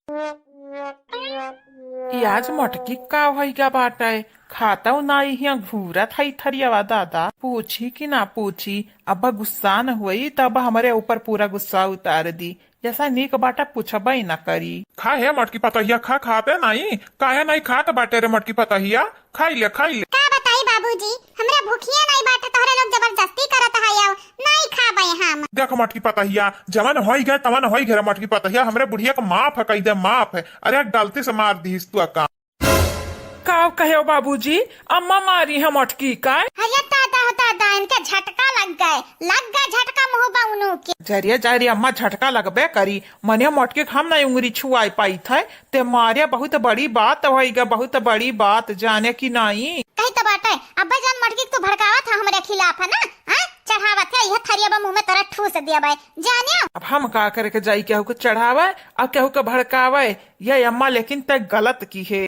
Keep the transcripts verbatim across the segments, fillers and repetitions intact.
ई आज मटकी का होइगा बाटै, खातौ नाई हियाँ घूरत है थरियावा दादा। पूछी कि ना पूछी, अब्बा गुस्सा न होई, तब हमरे ऊपर पूरा गुस्सा उतार दी। जैसा नीक बाटा पूछबै न करी। खा हे मटकी पतहिया, खा, खाते नाई, काहे नाई खात बाटे रे मटकी पतहिया? खाई ले, खाई ले। का बताई बाबूजी, हमरा भूखिया नाई बाटे, तोहरे लोग जबरदस्ती करत है, आओ, नाई खाबै हम। देख मटकी पतहिया, जवन होई गए तवन होई गए रे मटकी पतहिया, हमरे बुढ़िया के माफ है, कही दे माफ है। अरे गलती से मार दीस तू का। का कहे बाबूजी, अम्मा मारी है मटकी का? अरे दादा हो दादा, इनके झटका लग गए, लग गए झटका मुँह बउनू के। जरिया जा रे अम्मा, झटका लगबे करी, मने मटकी के हम नहीं उंगरी छुआई पाई थे, ते मारे बहुत बड़ी बात होइगा, बहुत बड़ी बात, जाने की नहीं। कही तो बाटे, अब्बे जान मटकी के तू भड़कावत है हमरे खिलाफ है ना, हाँ? चढ़ावत है, यह थरिया बा मुँह में तोरा ठूस दिया बा, जानियो। अब हम का करे के जाई, केहू के चढ़ावे और केहू के भड़कावे, ये अम्मा लेकिन ते गलत की है।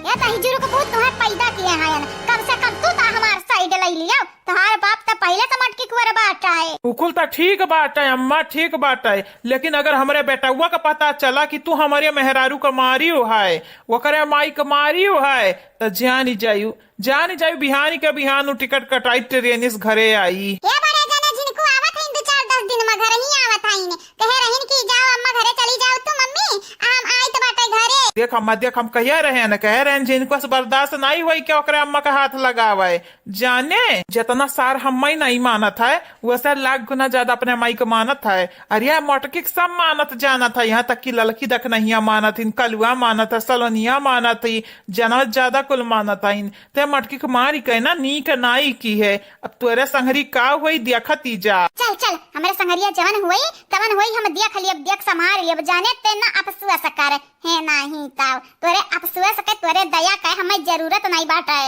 ये दही जुरुक भूत तोहे पैदा किए हैं, कम से कम तू तो हमार side ले लियो। तोहार बाप तो पहले से मटकी कुंवर बाटा है। उकुल तो ठीक बात है अम्मा, ठीक बात है, लेकिन अगर हमरे बेटउआ का पता चला कि तू हमरे मेहरारू का मारी हो है, ओकरे माई का मारी हो है, तो जानी जायू, जानी जायू बिहानी के बिहान उ टिकट कटाई, ट्रेन से घरे आई। ये बड़े जने झिनको आवत है दो चार दस दिन में घर ही आवत है, कहे रहिन कि जाओ अम्मा घरे चली जाओ तू मम्मी, हम आइत बाटे घरे। देख अम्मा, देख, हम कहिया रहे न, कहे रहे झिनको से बर्दाश्त नहीं होई कि ओकरे अम्मा का हाथ लगावे। जाने, जितना सार हम्मै नहीं मानत है, वैसे लाख गुना ज्यादा अपने माई को मानत है। अरे, या मटकी के सब मानत जानत है, यहाँ तक कि ललकी दखनहिया मानत हिन, कलुआ मानत है, सलोनिया मानत है, जना ज्यादा कुल मानत है। ते मटकी के मारी के ना नीक नाई की है। अब तोरे संगरी का होई, देखत ही जा। चल, चल, हमरे संगरिया जवन होई, तवन होई, हम देख लियब, देख संभार लियब, जाने ते ना अफसोस कर, है नाही ताव। तोरे अफसोस के, तोरे दया के हमें जरूरत नहीं बाटे।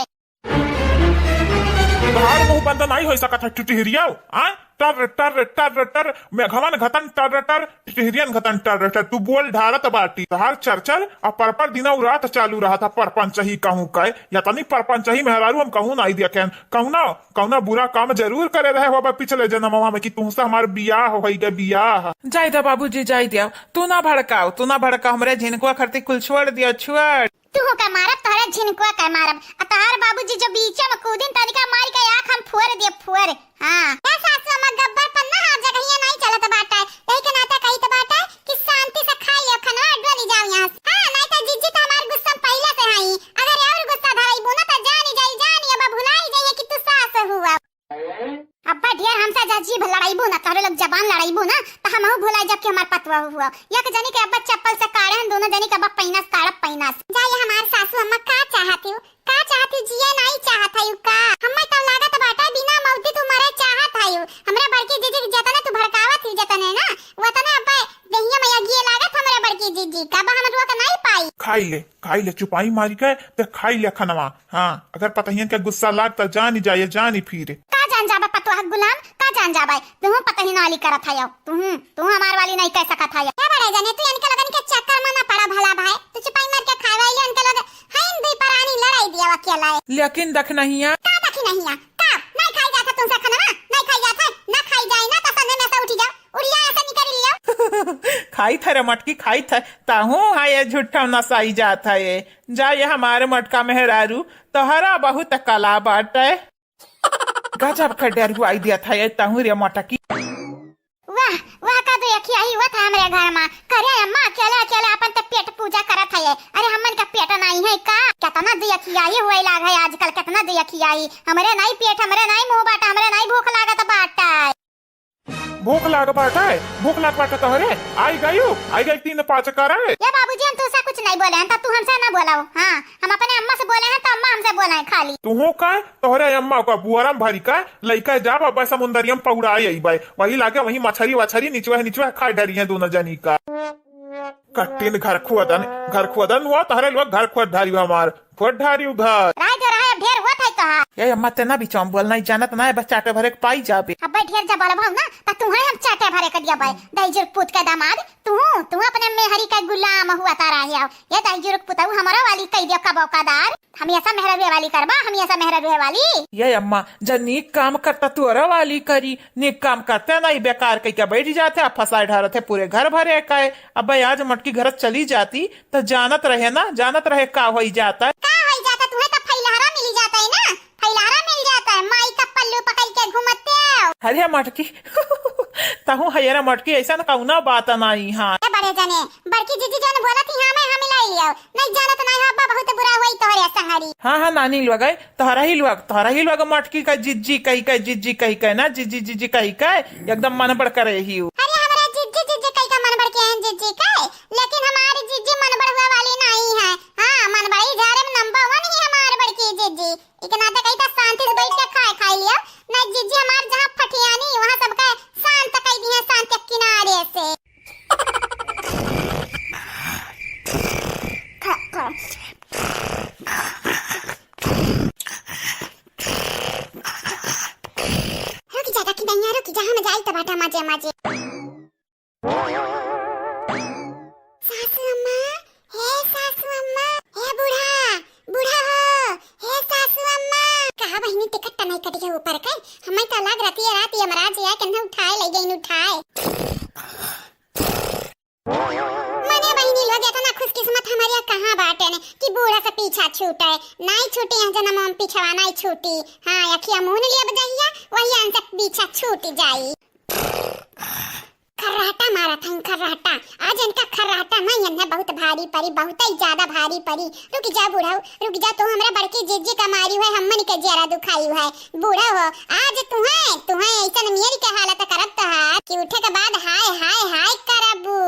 तोहार मुंह बंद नाई होई सकत है, टिटहिरिया। आ? टर, टर, टर, टर, मेघवन घतन टर, टर, टिटहिरियन घतन टर, टर। तू बोल ढारत बाटी। तोहार चर, चर, आ पर, पर दिनौ रात चालू रहत है, परपंचही कहूँ के। या तनी परपंचही मेहरारू हम कहूँ नाई देखेन। कौना, कौना बुरा काम जरूर करे रहे होबा पिछले जन्मवा में कि तुमसे हमार बियाह होई गए, बियाह। जाई दे बाबूजी, जाई दे। तू ना भड़काओ, तू ना भड़काओ, हमरे झिनकुआ खरती कुल छोड़ दिया, छोड़। तू का मारब, तोहरे झिनकुआ का मारब। आ तोहार बाबूजी जो बीचे में कूदिन, तनिका मारी के आँख हम फोर दिए, फोर। हाँ। ए सासू अम्मा, गब्बर पर ना हर जगहिया नहीं चलत बाटे। यही के नाते कहित बाटे कि शांति से खाई लियो खनवा, डोली जाओ यहाँ से। हाँ, नहीं तो जीजी तो हमार गुस्सा में पहले से हई। अगर और गुस्सा धराइबू ना तो जानी जाई, जानी अब भुलाई जाइए कि तू सास हुआ। अब्बा ढेर हमसे जा जीभ लड़ाइबू ना, तोहरे लोग जबान लड़ाइबू ना, तो हमहू भुलाई जब कि हमार पतवा हुआ। एक जनी के अब्बा चप्पल से काढ़े हैं, दोनों जनी के अब्बा पैनस काढ़ब पैनस। जा ये हमार सासू अम्मा का चाहत हो? का चाहत हो? जिए नहीं चाहत है का? हमें तो लागत बाटे बिना मौती तू मरे चाहत है। हमरा बड़की जीजी के जतने तू भड़कावत ही जतने ना, वतने अब्बा देहिया में अगिए लागत हमरे बड़की जीजी का, अब हम रोक नहीं पाई। खाई ले, खाई ले, चुपाई मारी के ते खाई ले खनवा। हाँ, अगर पतहियन के गुस्सा लाग त जानी जाए, जानी फिर। का जान जाबा पतोह गुलाम, का जान जाबा? तुहू पतहिन वाली करत हयो, तुहू, तुहू हमार वाली नहीं कह सकत हयो। क्या बड़े जाने तू इनके लगन के चक्कर में ना पड़ा भला भाई, तू चुपाई मार के खाए वाली इनके लोग हैं दुई परानी लड़ाई दिया अकेला है। लेकिन दखनहिया। का दखनहिया? का? नहीं खाई जात है तुमसे खनवा? नहीं खाई जात है? ना खाई जाए ना तो संगे में से उठी जाओ, उड़िया ऐसे निकल लियो। खाई थे रे मटकी, खाई थे। ताहू है ये झूठा नसाई जात है ये। जा ये हमारे मटका मेहरारू, तोहरा बहुत कला बाटे। गजब का डरुआई दिया था ये तहूँ रे मटकी। वाह, वाह, का तो यखी आई हुआ था हमरे घर में। करे अम्मा अकेले अकेले अपन तो पेट पूजा करत है ये। अरे हमन का पेट नहीं है का? कितना दियखी आई हुए लाग है आजकल, कितना दियखी आई। हमरे नहीं पेट, हमरे नहीं मुंह बाटा, हमरे नहीं भूख लागत बाटा। भूख लाग बाटे, भूख लाग बाटे तोहरे? आई गयू, आई गई तीन पाँच करे। ये बाबूजी, हम तुमसे कुछ नहीं बोले हैं, तो तू हमसे ना बोलाओ। हाँ, हम अपने अम्मा से बोले हैं, तो अम्मा हमसे बोले हैं खाली। तुहू का, तोहरे अम्मा का बुअरम भरी का, लइका जा बाबा समुंदरियम पौड़ाई अइबे। वही लागे, वही मछरी वछरी निचवे निचवे खाए डरी हैं दोनों जनी का। कट्टिन घर खोदन, घर खोदन हुआ, तहरे लोग घर खोद ढारी हमार, खोद ढारी घर। राय दे रहा है, ढेर हुआ था कहा। ये अम्मा तेना बिचौम बोल नहीं जानत ना है, बस चाटे भरे के पाई जाबे। अब ढेर जब बोलब हम ना, त तुम्हें हम चाटे भरे के दिया बाय। दहिजुर पूत के दामाद, तू, तू अपने मेहरी का गुलाम। महुआ तारा है आओ। ये दाई जुरुक पुताऊ हमरा वाली कई दियो कबो कदार। हमेशा मेहररुए वाली करबा, हमेशा मेहररुए वाली। ये अम्मा, जब नीक काम करता तोरा वाली करी, नीक काम करते नहीं, बेकार कई के बैठ जाते, अब फसाए ढारत है पूरे घर भरे का। अब भाई आज मटकी घर चली जाती, तो जानत रहे ना, जानत रहे का होई जाता। का होई जाता, तुहे तो फैलहरा मिल जाता है ना, फैलहरा मिल जाता है, माई का पल्लू पकड़ के घूमते हो। अरे मटकी, तहूँ हयरा मटकी, ऐसा न कौना बात नाई हाँ। ए बड़े जने, बड़की जीजी जौन बोलत ही, हाँ मैं हाँ मिलाई लियो। नहीं जानत नहीं हो अब्बा, बहुत बुरा हुई तोहरे संगरी। हाँ, हाँ, नानी लोग है, तोहरा ही लोग, तोहरा ही लोग मटकी का जिज्जी कही के, जिज्जी कही के ना, जिज्जी, जिज्जी कही के, एकदम मन बड़ करे ही। अरे हमरा जिज्जी, जिज्जी कही के मन बड़ के हैं जिज्जी के, लेकिन हमारी जिज्जी मन बड़ हुआ वाली नहीं है। हाँ, मन बड़ी झारे में number one ही हमार बड़की जिज्जी। इतना तो कही था शांति से बैठ के खाए खाई लियो, नहीं जिज्जी हमार जहाँ फटियानी वहाँ सबका शांत कही दी है, शांत के किनारे से। रुक जा, रुक जा, रुक जा, हम जाई तो बाटा मजे मजे। सासू अम्मा, हे सासू अम्मा, हे बूढ़ा, बूढ़ा हो, हे सासू अम्मा। कहा बहिनी टिकट त नहीं कटी है ऊपर के, हमें तो लग रहती है रात यमराज या के उठाए ले गई उठाए। मने बहिनी लोग इतना खुशकिस्मत हमारे यहाँ कहाँ बाटे ने कि बूढ़ा से पीछा छूटे, नहीं छूटी है जन्म हम पीछवा नहीं छूटी। हाँ, अखिया मून लिया बजहिया, वही अन से पीछा छूट जाई। खर्राटा मारत हईं, खर्राटा। आज इनका खर्राटा ना, इन्हें बहुत भारी परी, बहुत ही ज्यादा भारी परी। रुक जा बुढ़ऊ, रुक जा, तू हमरा बड़की जिज्जी का मारी है, हमन के जियरा दुखाई है। बुढ़ऊ हो, आज तुहें, तुहें ऐसन मेरी के हालत करब तोहार कि उठे के बाद हाय, हाय, हाय करबू।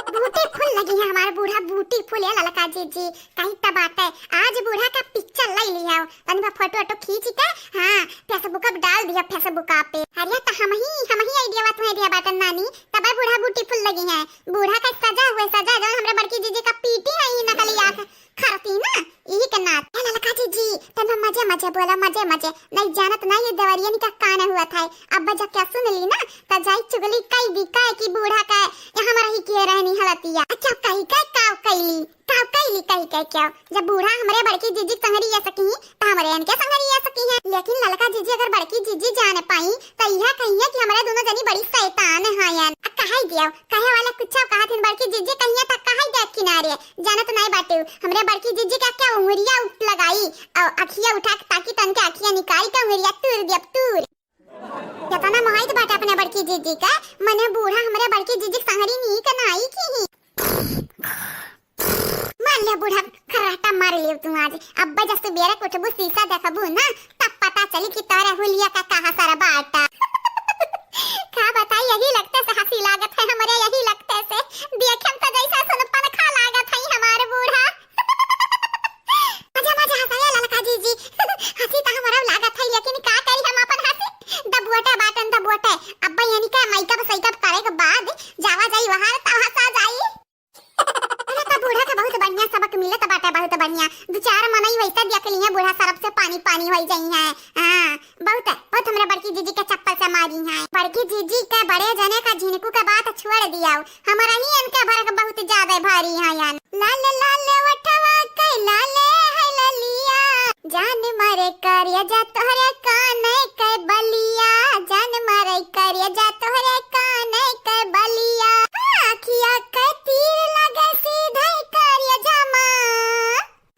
Beautiful लगी है हमार बूढ़ा, beautiful है ललका जीजी। कही त बात है, आज बूढ़ा का picture ले लिया, तनी बा photo वोटो खींच के, हाँ, Facebook पे डाल दिया, Facebook पे। अरे त हम ही, हम ही idea वा तुम्हें दिया बाटन नानी, तब बूढ़ा beautiful लगी है। बूढ़ा का सजा हुए सजा, जौन हमरा बड़की जीजी का पीटी है ई नकली आँख खरती ना, यही के नात। ए ललका जीजी, तब मजे मजे बोला, मजे मजे। नहीं जानत ना ये देवरियन का कान हुआ था, अब जा क्या सुन ली ना, त जाई चुगली कई दी, कहे कि बूढ़ा का यहाँ में रही के रहनी हलतिया। अच्छा कही के काव कैली, काव कैली कही के क्या? जब बूढ़ा हमरे बड़की जीजी संगरी ये सकी, त हमरे इनके संगरी ये सकी है। लेकिन ललका जीजी अगर बड़की जीजी जान पाई, त यह कहिए कि हमरे दोनों जनी बड़ी शैतान हैं। आ कहे दियो, कहे वाला कुछ कहा थिन बड़की जीजी कहिए त कहे दे किनारे। जानत नाई बाटे, हमरे बड़की जीजी का क्या उंगरिया उठ लगाई, और अखिया उठा के ताकि तन के अखिया निकाल के उंगरिया तूर दिया, तूर। केतना मोहाइत बाटे अपने बड़की जीजी का, मने बूढ़ा हमरे बड़की जीजी के संगरी नीक नाई की ही। मार ले बूढ़ा, खर्राटा मार लियो तू आज। अब्बा जब सुबेरे के उठबू शीशा देखबू ना, तब पता चली कि तोरे हुलिया का कहाँ सारा बाटा। का बताई, यही लगते से हंसी लागत है हमरे, यही लगते से। देखे में तो जैसे सुन पनखा लागत है हमार बूढ़ा। मजा मजा हंसाया ललका जीजी। हंसी तो हमरा लागत है, लेकिन का करी हम अपन हंसी? दबोटे बाटन दबोटे। अब्बा यानी का makeup सैकअप करे के बाद जावा जाई वहां तो हंसा जाई। अरे, त बूढ़ा के बहुत बढ़िया सबक मिलत बाटे, बहुत बढ़िया। दू चार मनई वैसे देख लिए, बूढ़ा सरफ से पानी पानी होई जाई है। हाँ, बहुत, बहुत हमरा बड़की जीजी के चप्पल से मारी है। बड़की जीजी के बड़े जने का झिनकू के बात छोड़ दिया, हमरा ही इनके भर के बहुत ज्यादा भारी है यान। लाल लाल ओठवा के लाले है ललिया, जान मारे करिया जा तोहरे काने के बलिया, जान मारे करिया जा तोहरे काने के बलिया। आँखिया के तीर लगे सीधे करिया जमा,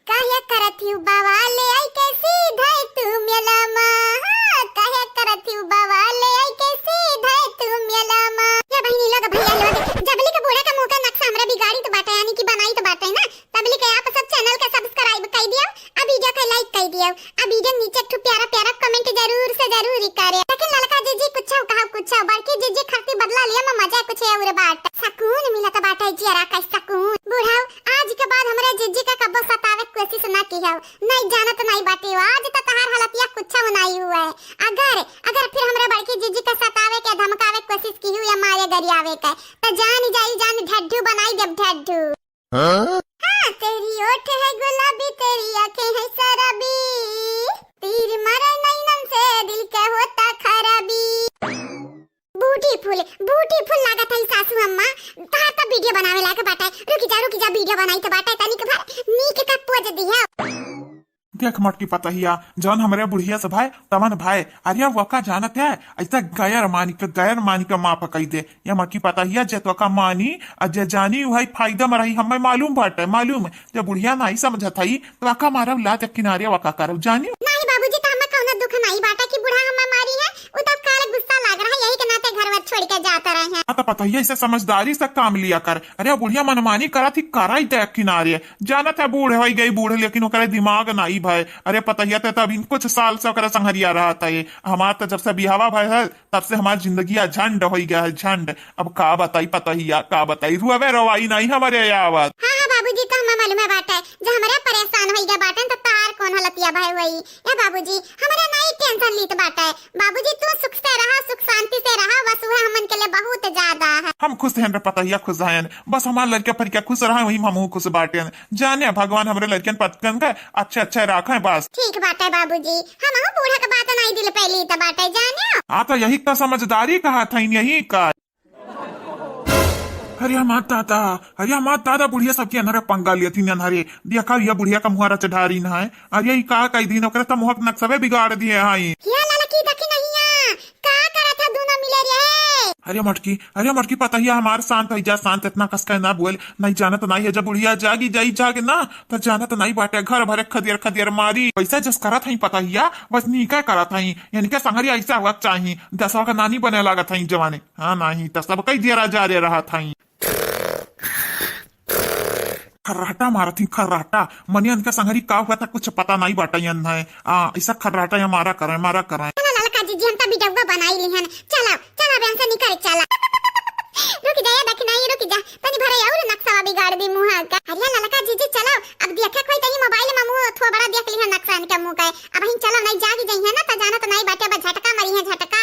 काहे करत हूँ बवाले आई के सीधे तू मेलमा, काहे करत हूँ बवाले आई के सीधे तू मेलमा। ये बहिनी लोग, भैया लोग, जबली के बूढ़ा के मुंह का नक्शा हमरा बिगाड़ी तो बाटे, यानी कि बनाई तो बाटे ना, तबली के आप सब channel के subscribe कर दियो, आ video के like कर दियो, आ video नीचे एक ठो प्यारा प्यारा comment जरूर से जरूर ही करे। लेकिन ललका जीजी कुछ कहो कुछ, बड़की जीजी खरती बदला लिया में मजा कुछ और बाट। सुकून मिलत बाटे जियरा का सुकून। बूढ़ाऊ, आज के बाद हमरे जीजी का कब्बो सतावे के कोशिश ना किहो, नहीं जानत नहीं बाटी, आज तो तहार हालतिया कुछ नहीं हुआ है। अगर, अगर फिर हमरे बड़की जीजी का सतावे के धमकावे के कोशिश किहो या मारे गरियावे के, तो जान जाई जान ढड्ढू बनाई देब ढड्ढू। हाँ? हाँ, तेरी ओठ है गुलाबी, तेरी आंखें है शराबी, तीर मारे नैनन से दिल का होता खराबी। ब्यूटीफुल, ब्यूटीफुल लागत है सासू अम्मा। तहार त वीडियो बनावे लायक बाटे। रुकी जा, रुकी जा, वीडियो बनाई त बाटे, तनिक भर नीक का पोज दिया। देख मोटकी पतहिया, जौन हमरे बुढ़िया से भय, तवन भय। अरे वका जानत है, ऐसा गैर मानी के, गैर मानी के माफ कई दे। या मोटकी पतहिया, जे तोका मानी, आ जे जानी, वही फायदा में रही, हमें मालूम बाटे, मालूम। जब बुढ़िया नाई समझत हई, तो आका मारब लात किनारे वका करब, जानी। नहीं बाबूजी, तो हमें कौनो दुख नहीं बाटे कि बूढ़ा हमें मारी है, उ तो काल गुस्सा लाग रहा है, यही के नाते घर वर छोड़ के जाता रहे हैं। हाँ, तो पतहिया ऐसे समझदारी से काम लिया कर। अरे बुढ़िया मनमानी करत ही, कराई दे किनारे। जानत है बूढ़ होई गई बूढ़, लेकिन ओकरे दिमाग नाई भय। अरे पतहिया, ते तो अभी कुछ साल से ओकरे संघरिया रहत है। हमार तो जब से बिहावा भय है, तब से हमार जिंदगिया झंड होई गया है, झंड। अब का बताई पतहिया, का बताई, रुआवे रोवाई नहीं हमरे आवत। हाँ, हाँ बाबूजी, तो हमें मालूम है बाटे, जो हमरे परेशान होई गया बाटे, तो तार कौन हालतिया भय हुई। ए बाबूजी, हमरे नहीं टेंशन लीत बाटे। बाबूजी, तू सुख से रहा, सुख शांति से रहा, बस उहे हमन के लिए बहुत ज्यादा है। हम खुश हैं रे पतहिया, खुश हैं। बस हमार लड़के फरिका खुश रहा, वही में हमहू खुश बाटे। जाने भगवान हमरे लड़कन पटकन के अच्छे अच्छे राखे बस। ठीक बाटे बाबूजी, हमहू बूढ़ा के बात नहीं दिल पे लीत बाटे, जाने। हाँ, तो यही का समझदारी कहा था, यही का। अरे हमार दादा, अरे हमार दादा, बुढ़िया सबके अन्हरे पंगा लियत ही अन्हरे। देखा, ये बुढ़िया का मुहारा चढ़ारी न है। अरे ई का कई दिन ओकरे तो मुहक नक्सबे बिगाड़ दिए हई। या ललकी देखी नहिया, का करत है दोनों मिले रे? अरे मटकी, अरे मटकी, पतहिया हमार, शांत हो जा, शांत, इतना कस के ना बोल। नहीं जानत नहीं है, जब बुढ़िया जागी जाई जाग ना, तो जानत नहीं बाटे, घर भरे खदियर खदियर मारी। वैसे जस करत हई पतहिया, बस नीका करत हई, यानी के संगरी ऐसा हुआ चाही, दसवा का नानी बने लागत हई जवाने। हाँ, नहीं तो सब कई दियरा जा रे रहा था। खर्राटा मारत ही, खर्राटा। मने इनका संगरी का हुआ था, कुछ पता नहीं बाटा यन है। आ, ऐसा खर्राटा या मारा करें, मारा करें। चला ललका जीजी, हम तो वीडियो बनाई ली हन। चला, चला बे, हमसे निकल चला। रुक जा, ये देख नहीं, रुक जा। तनी भरे और नक्शा बिगाड़ दी मुँह का। अरे ललका जीजी, चला। अब देखे कोई तनी मोबाइल में मुँह थोड़ा बड़ा देख ली है नक्शा इनके मुँह का। अब हम चला नहीं जागी जाई है ना, तो जाना तो नहीं बाटे, अब झटका मरी है, झटका।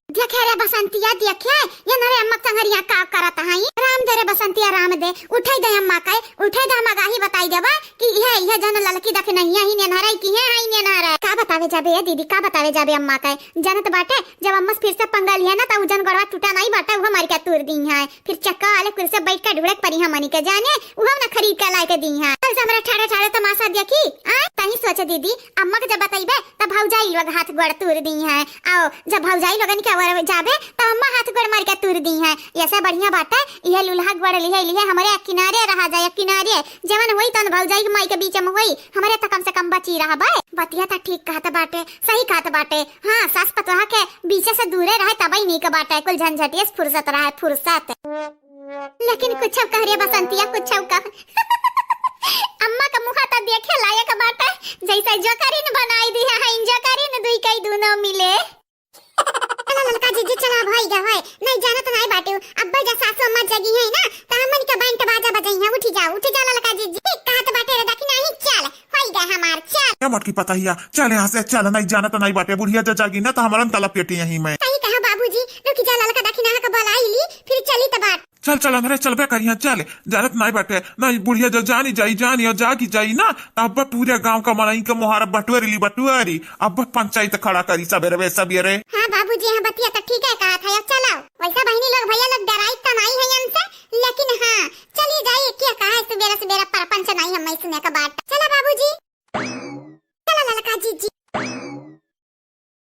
देखे रे बसंतिया, देखे, ये नरे अम्मा संगरिया का करत हई। राम दे रे बसंतिया, राम दे, उठे दे अम्मा के, उठे दे, हम आगाही बताई देबा कि इहे, इहे जन ललकी देख नहीं है, ही नेनहरे की है, ही नेनहरे। का बतावे जाबे ए दीदी, का बतावे जाबे अम्मा के? जानत बाटे, जब अम्मा से फिर से पंगा लिया ना, त उ जन गोड़वा टूटा नहीं बाटे, उहो मार के तूर दी है। फिर चक्का वाले कुर्सी बैठ के ढुड़क परी हमनी के जाने, उहो ना खरीद के लाए के दी है। कल से हमरा ठाड़े ठाड़े तमाशा देखी, आय? तही सोच दीदी, अम्मा के जब बतैबे, तब भौजाई लोग हाथ गोड़ तूर दी है। आओ, जब भौजाई लोगन के ओर जाबे, त अम्मा हाथ गोड़ मार के तूर दी है। ऐसे बढ़िया बाटे, इहे लुल्हा गोड़ लिहे, लिहे हमरे किनारे रहा जाए, किनारे। जवन होई तवन भौजाई के माई के बीच में होई, हमरे त कम से कम बची रहबे। बतिया त ठीक कहत बाटे, सही कहत बाटे। हाँ, सास पतोह के बीचे से दूरे रहे तबई नीक बाटे, कुल झंझटिये से फुर्सत रहे, फुर्सत। लेकिन कुछ कह रे बसंतिया, कुछ कह। अम्मा का मुँह त देखे लायक बाटे, जैसे जोकरिन बनाई दी है, जोकरिन दुई कई दूनो मिले। चला ललका जीजी, चला, भई गा, होय। नहीं जानत नहीं बाटे, अब्बे जा सासू अम्मा जगी है ना, त हमन के बैंड बाजा बजई है। उठी जा, उठी जा ललका जीजी। ठीक कहत बाटे रे, देखी नहीं, चल, होई गा हमार, चल। ए मटकी पतहिया, चल यहाँ से, चल, नहीं जानत नहीं बाटे, बुढ़िया जा जागी ना, त हमरन तलब पेटी यहीं में। सही कहा बाबूजी, रुकी जा ललका दखिनहा के बोलाई ली, फिर चली त बाट। चल, चल, अंदरे चलबे करिया, चल। जानत नाई बाटे, ना ई बुढ़िया जो जानी जाई, जानी और जागी जाई ना, तब पूरे गांव का मनई के मोहारा बटुआरी ली, बटुआरी। अब पंचायत खड़ा करी सबेरे, सबेरे। हाँ बाबूजी, हाँ बतिया तो ठीक है कहा था, अब चलो। वैसे बहनी लोग, भैया लोग डराई तो नाई है इनसे, लेकिन हाँ, चली जाई, क्या कहा है सबेरे सबेरे परपंच नाई हम सुने का बाट। चला बाबूजी, चला ललका जीजी।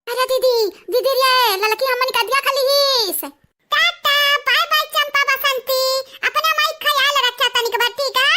अरे दीदी, दीदी रे, ललकी हमन का दिया खाली हीस। टाटा, बाय बाय चंपा बसंती, अपने माई ख्याल रखा तनिक भर, ठीक है?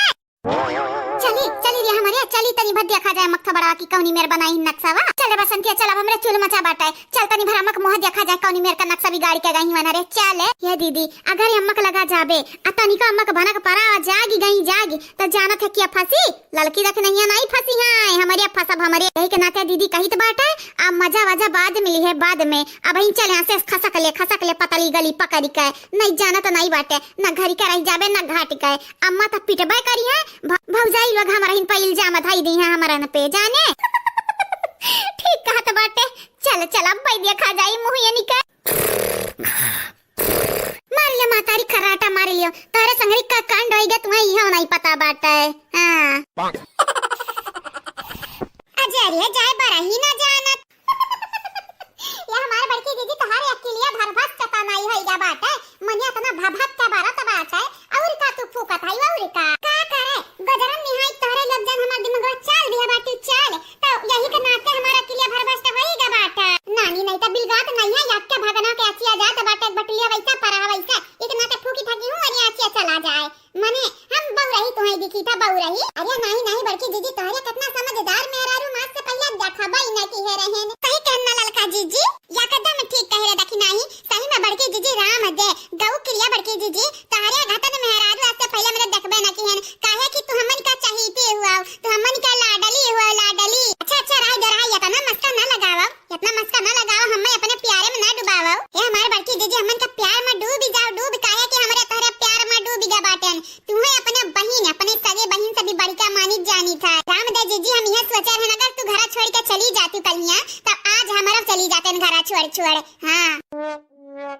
चली, चली रे हमरे, चली तनी भर देखा जाए मक्था बड़ा की कौनी मेर बनाई नक्शा वा। चले बसंतिया, चल अब हमरे चूल मचा बाटे, चल तनी भर अम्मक मुँह देखा जाए कौनी मेर का नक्शा बिगाड़ी के गई वना रे, चले। ये दीदी, अगर अम्मक लगा जाबे, आ तनिका अम्मक भनक परा आ जागी गई जागी, त जानत है क्या फंसी? ललकी देख नैया नाई फंसी है, हमरे फंसब हमरे। यही के नाते दीदी कहित बाटे, अब मजा वजा बाद में लिहे, बाद में। अब ही चल यहाँ से खसक ले, खसक ले पतली गली पकड़ी के। नहीं जानत नहीं बाटे, न घरी के रह जाबे, न घाट के। अम्मा त पिटबे करी है, भ-, भौजाई लोग हमरहिन पे इल्जाम धई दी है हमरन पे, जाने। ठीक कहत बाटे, चल, चल, अब भाई देखा जाई मुँह यानी के। मार लियो महतारी खर्राटा, मार लियो। तोहरे संगरी का कांड होई गया, तुम्हें इहो नहीं पता बाटे। हाँ। अजरिया जाए बरही ना जानत। ये हमारे बड़की दीदी तोहारे अकेलिया भर भस चता भभक के बरत बाटे, अउर का तू फूकत है, अउर का? का करे, गजरन निहाई तोहरे लोग जन हमार दिमागवा चाल दिया बाटी, चाल। तो यही के नाते हमारा किलिया भरभस्ट होई गा बाटा। नानी नहीं तो बिलगात नहीं है, याद के भगना के अचिया जात बाटे, बटुलिया वैसा परा वैसा, एक नाते फूकी ठाकी हूँ, अरे अचिया चला जाए। मने हम बउरही तुहई दिखी था, बउरही। अरे नाही, नाही बड़की जीजी, तोहरे कितना समझदार मेहरारू, मास से पहिले देखबई न किहे रहेन। सही कहन ना ललका जीजी, एकदम ठीक कहे रे दखिनाही। सही में बड़की जीजी राम दे, गऊ किरिया बड़की जीजी, तोहरे घतन मेहरारू आज से पहिले मेरे देखबे न किहेन। काहे कि तू हमन का चहीती हुआ, तू हमन का लाडली हुआ, लाडली। अच्छा, अच्छा, रहा दे, रहा, इतना मस्का ना लगावा। इतना मस्का ना लगाओ, हमें अपने प्यारे में ना डुबाओ। ए हमारे बड़की जीजी, हमन के प्यार में डूबी जाओ, डूब, काहे कि हमरे तोहरे प्यार में डूबी गा बाटेन। तुहे अपने बहिन, अपने सगे बहिन से भी बढ़िका मानित जानित है। राम दे जीजी, हम यह सोचे रहन, अगर तू घरा छोड़ के चली जाती कलिया, तब आज हमारा चली जातेन घरा छोड़, छोड़। हाँ।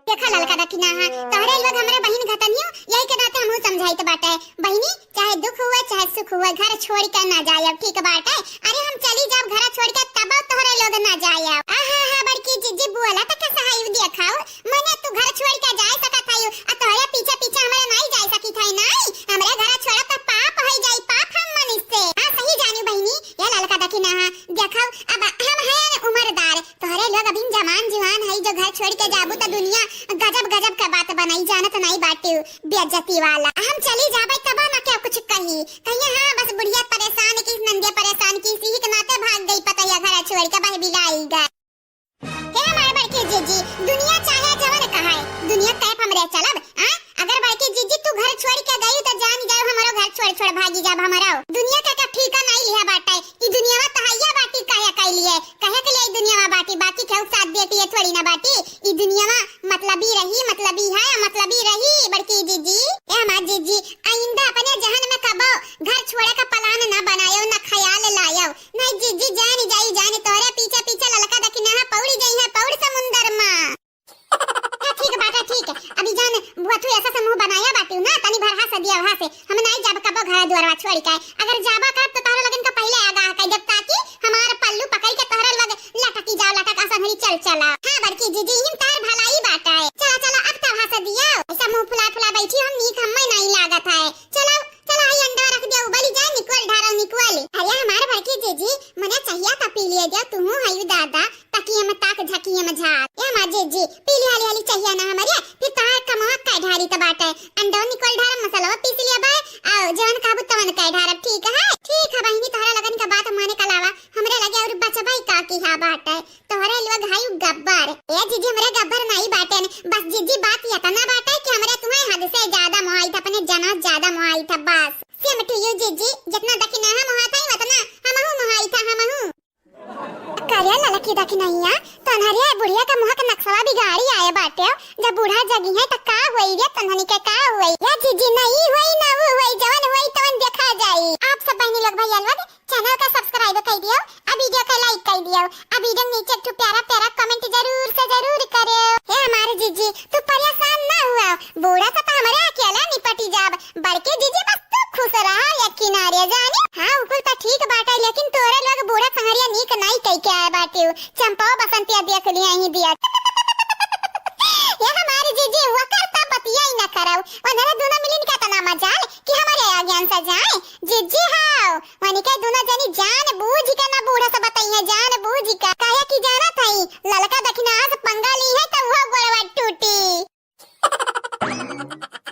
देखा ललका दखिना, हाँ, तोहरे लोग हमरे बहिन घतनियो, यही के नाते हमहू समझाइत बाटे। बहिनी, चाहे दुख हुए, चाहे सुख हुए, घर छोड़ के ना जायब, ठीक बाटे? अरे हम चली जाब घर छोड़ के, तब तोहरे लोग ना जायब। आहा हा, बड़की जीजी बोला त कैसा है, यू देखाओ, मने तू घर छोड़ के जाए सकत है, आ तोहरे पीछे पीछे हमरे नहीं जाए सकित है, नहीं, हमरे घर छोड़ा त पाप होई जाई, पाप हम मन से। हाँ, सही जानू बहिनी, ये ललका दखिना, हाँ, देखाओ, अब हम हैं उम्रदार, तोहरे लोग अभी जवान जुवान है, जो घर छोड़ के जाबू त दुनिया गजब गजब का बात बनाई, जानत नहीं बाटू, बेइज्जती वाला। हम चली जाबे तब ना क्या कुछ कही, कहिए हाँ बस बुढ़िया परेशान की, नंदिया परेशान की, इसी के नाते भाग गई पतैया घर छोड़ के बह बिलाई गा। हे हमारे बड़के जीजी, दुनिया चाहे जवन कहाए, दुनिया कैप हमरे चलब, आ? अगर बड़के जीजी तू घर छोड़ के गई तो जान जाओ हमरो घर छोड़ छोड़ भागी जाब हमरो। दुनिया का का ठीका नहीं लिया बाटे, ई दुनियावा तहैया बाटी काहे कैलिए? कहे के लिए ई दुनियावा बाटी, बाकी केहू के साथ देती है थोड़ी ना बाटी। ई दुनियावा मतलबी रही, मतलबी है, मतलबी रही बड़की जीजी। ए हमार जीजी, आइंदा अपने जहन में कबो घर छोड़े का प्लान ना बनायो, ना ख्याल लायो। नहीं जीजी, जान जाई जान, तोहरे पीछे पीछे ललका दखिना पौड़ी जाई है, पौड़ समुंदर में। हाँ, ठीक बाटा, ठीक। अभी जान बुआ, तू ऐसा समूह बनाया बाटी ना, तनी भर हंस दिया वहाँ से। हम नहीं जाब कबो घर दुआरवा छोड़ के। अगर जाबा करब तो तोहरे लगन का पहले आगाह कर देब, ताकि हमार पल्लू पकड़ के तोहरे लग लटकी जाओ, लटक असंगरी चल चला। हाँ बड़की जीजी, इम तार भलाई बाटा है। चला चला, अब तब हंस दिया, ऐसा मुंह फुला फुला बैठी हम, नीक हमें नहीं लागत है। चलो चलो, आई अंडा रख दिया, उबली जाए, निकोल ढारो निकोल। अरे हमार बड़की जीजी, मने चाहिया तो पी लिए दिया, तुहू हयू दादा। तकिया में ताक, झकिया में झाक। ए हमार जीजी, पी ली हाली हाली चाहिया ना हमारे, फिर तहार कमवा कै ढारी त बाटे। अंडो निकोल ढारब, मसलवा पीस लिया बा, आओ जवन कहबू तवन कै ढारब, ठीक है? ठीक है बहिनी, तोहरा लगन का बात माने के अलावा हमरे लगे और बचबा ही का की हा बाटे। तोहरे लोग हाई गब्बर। ए जीजी, हमरे गब्बर नहीं बाटेन, बस जीजी बात यतना बाटे कि हमरे तुम्हें हद से ज्यादा मोहाई था, अपने जना ज्यादा मोहाई था, बस। Same to you जीजी, जितना दखिना हम मोहात है उतना हमहू मोहाई था, हमहू। करे ललकी दखिनैया, तन्हरे बुढ़िया का मुँह के नक्शवा बिगाड़ी आए बाटे। जब बूढ़ा जगी है त का होई रे, तन्हनी के का होई? या जीजी, नहीं होई ना वो होई, जवन होई तवन देखा जाई। आप सब बहनी लोग भैया लोग channel का subscribe कर दियो, आ video का like कर दियो, आ video के नीचे एक ठो प्यारा प्यारा comment जरूर से जरूर करो। हे हमारे जीजी, तू परेशान ना हुआ, बूढ़ा से तो हमरे अकेला निपटी जाब। बड़के जीजी बस तू खुश रहा एक किनारे जानी। हाँ, उ कुल त ठीक बाटे, लेकिन तोरे लोग बूढ़ा संगरिया नीक नाई कई के आए बाटे। चंपा बसंतिया देख लिया ही दिया। ये हमारे जीजी वकर त बतिया ही ना करौ। उन्हरे दोनों मिलिन के तना मजाल कि हमारे आज्ञान से जाए। जीजी हाओ, वनिके दोनों जनी जान बूझ के ना बूढ़ा से बताई है, जान बूझ के। काहे कि जाना था ललका दखिना से पंगा ली है तो वो गोड़वा टूटी।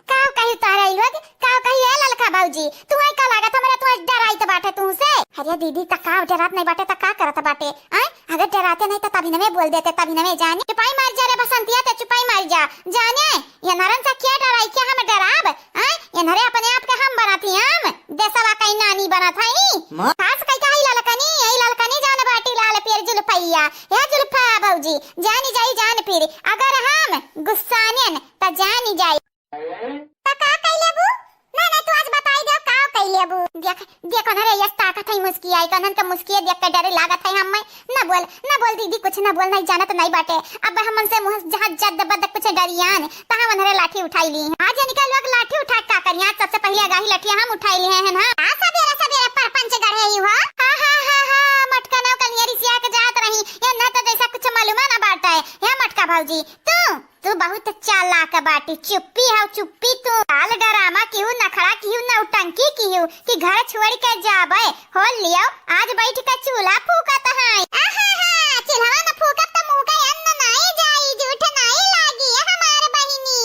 का कही तोहरा ई लोग, का कही ए ललका भौजी, तू आई का लागत हमरा तू डराइत बाटे तू से। अरे दीदी, त का डरात नहीं बाटे त का करत बाटे? आय, अगर डराते नहीं त तभी नवे बोल देते, तभी नवे जाने। चुपाई मार जा रे बसंतिया, ते चुपाई मार जा। जाने, ये नरन से क्या डराई, क्या हम डराब? आय, ये नरे अपने आप के हम बनाती हम, देसवा कई नानी बनत हई। माँ। खास कई कही ललकनी, यही ललकनी जान बाटी लाल पियर जुल्फैया। ए जुल्फा भौजी, जानी जाई जान फिर, अगर हम गुस्सानेन त जानी जाई। त का कई लेबू? नहीं, नहीं, तू आज बताई दे का कई लेबू। देख, देख ना रे, यस ताकत है मुस्कियाई, कनन के मुस्किया देख के डरे लागत है हमें। न बोल, न बोल दीदी, कुछ न बोल, नहीं जानत नहीं बाटे। अब हमन से मुँह जहाँ जद बद कुछ डरियान, तहाँ उन्हरे लाठी उठाई ली। आज इनका लोग लाठी उठा का करिया, आज सबसे पहले आगाही लाठी हम उठाई लिए हैं, हाँ। आ सबेरे सबेरे परपंच गढ़े ही हो। हा, हा, हा, हा, मटका नौ कलिया रिसिया के जात रही, ये ना तो जैसा कुछ मालूम ना बाटे। हे मटका भौजी, तू तू बहुत चालाक बाटी, चुप्पी हौ चुप्पी तू। काल डरामा किहू, नखड़ा किहू, नौटंकी किहू कि घर छोड़ि के जाबे। हो लियो, आज बैठि के चूल्हा फूकत है। आहा हा, चूल्हा न फूकब त मुँह के अन्न नाई जाई, जूठ नाई लागी, ए हमार बहिनी।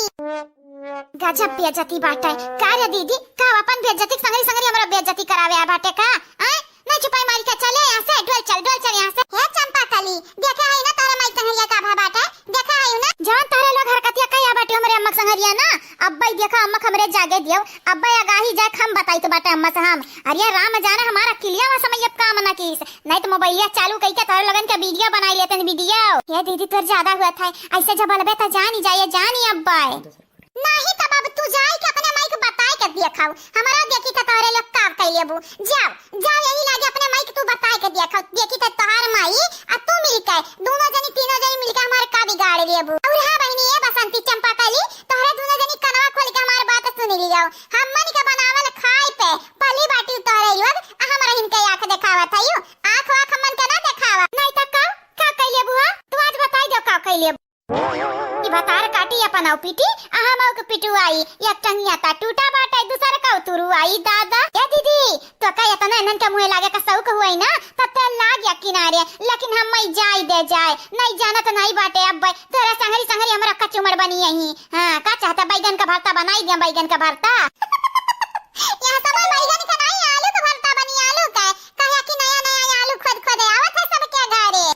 गजब बेइज्जती बाटे। का रे दीदी, का अपन बेइज्जती के संगरी संगरी हमरा बेइज्जती करावे आ बाटे का? आय? नहीं चुपाई मारी के चले यहाँ से, डोल चल, डोल चल यहाँ से। हे चंपा कली, देखे है ना तोहरे माई संगरिया का भा बाटे? देखे है ना? जवन तोहरे लोग हरकतिया कइया बाटे हमरे अम्मा के संगरिया ना, अब्बे देखा अम्मा के हमरे जागे दियो, अब्बे आगाही जाए हम बताई तो बाटे अम्मा से हम। अरे राम जाने हमारा किलिया वा समय अब काम ना कीस, नहीं तो मोबाइलिया चालू कइके तोहरे लोगन के वीडियो बनाई लेते हैं, वीडियो। हे दीदी तोर ज्यादा हुआ था, ऐसे जब बोलबे तो जानी जाए, जानी अब्बे। नाही तब अब तू जाई के अपने माई के बताई के देखाऊ, हमारा देखी त तोहरे लोग का कई लेबू। जाओ, जाओ यही लागे अपने माई के तू बताई के देखाऊ, देखी त तोहार माई आ तू मिल के, दोनों जनी तीनों जनी मिल के हमारे का बिगाड़ लेबू। और हाँ बहिनी, ए बसंती चंपा कली, तोहरे दोनों जनी कनवा खोल के हमार बात सुन लियो। हमन के बनावल खाए पे पली बाटी तोहरे लोग, आ हमरा हिन के आँख देखावत हयू, आँख वाँख हमन के ना देखावा। नहीं त का, का कई लेबू हा? तू आज बताई दो का कई लेबू। ई भतार काटी अपन औ पीटी, आ हम औ के पिटुआई। एक टंगिया ता टूटा बाटे, दूसर का उतरू आई दादा। ए दीदी, तो का इतना इन्हन के मुँहे लागे का शौक हुआ ही ना, त ते लाग या किनारे, लेकिन हम मई जाई दे जाए। नहीं जानत नहीं बाटे अब्बे, तोरा संगरी संगरी हमरा कचुमर बनी यही। हाँ, का चाहता बैगन का भरता बनाई दिया, बैगन का भरता। यहाँ सब बैगन का नहीं, आलू का भरता बनी, आलू का। कहे कि नया नया आलू खोद खोद आवत है सबके घरे।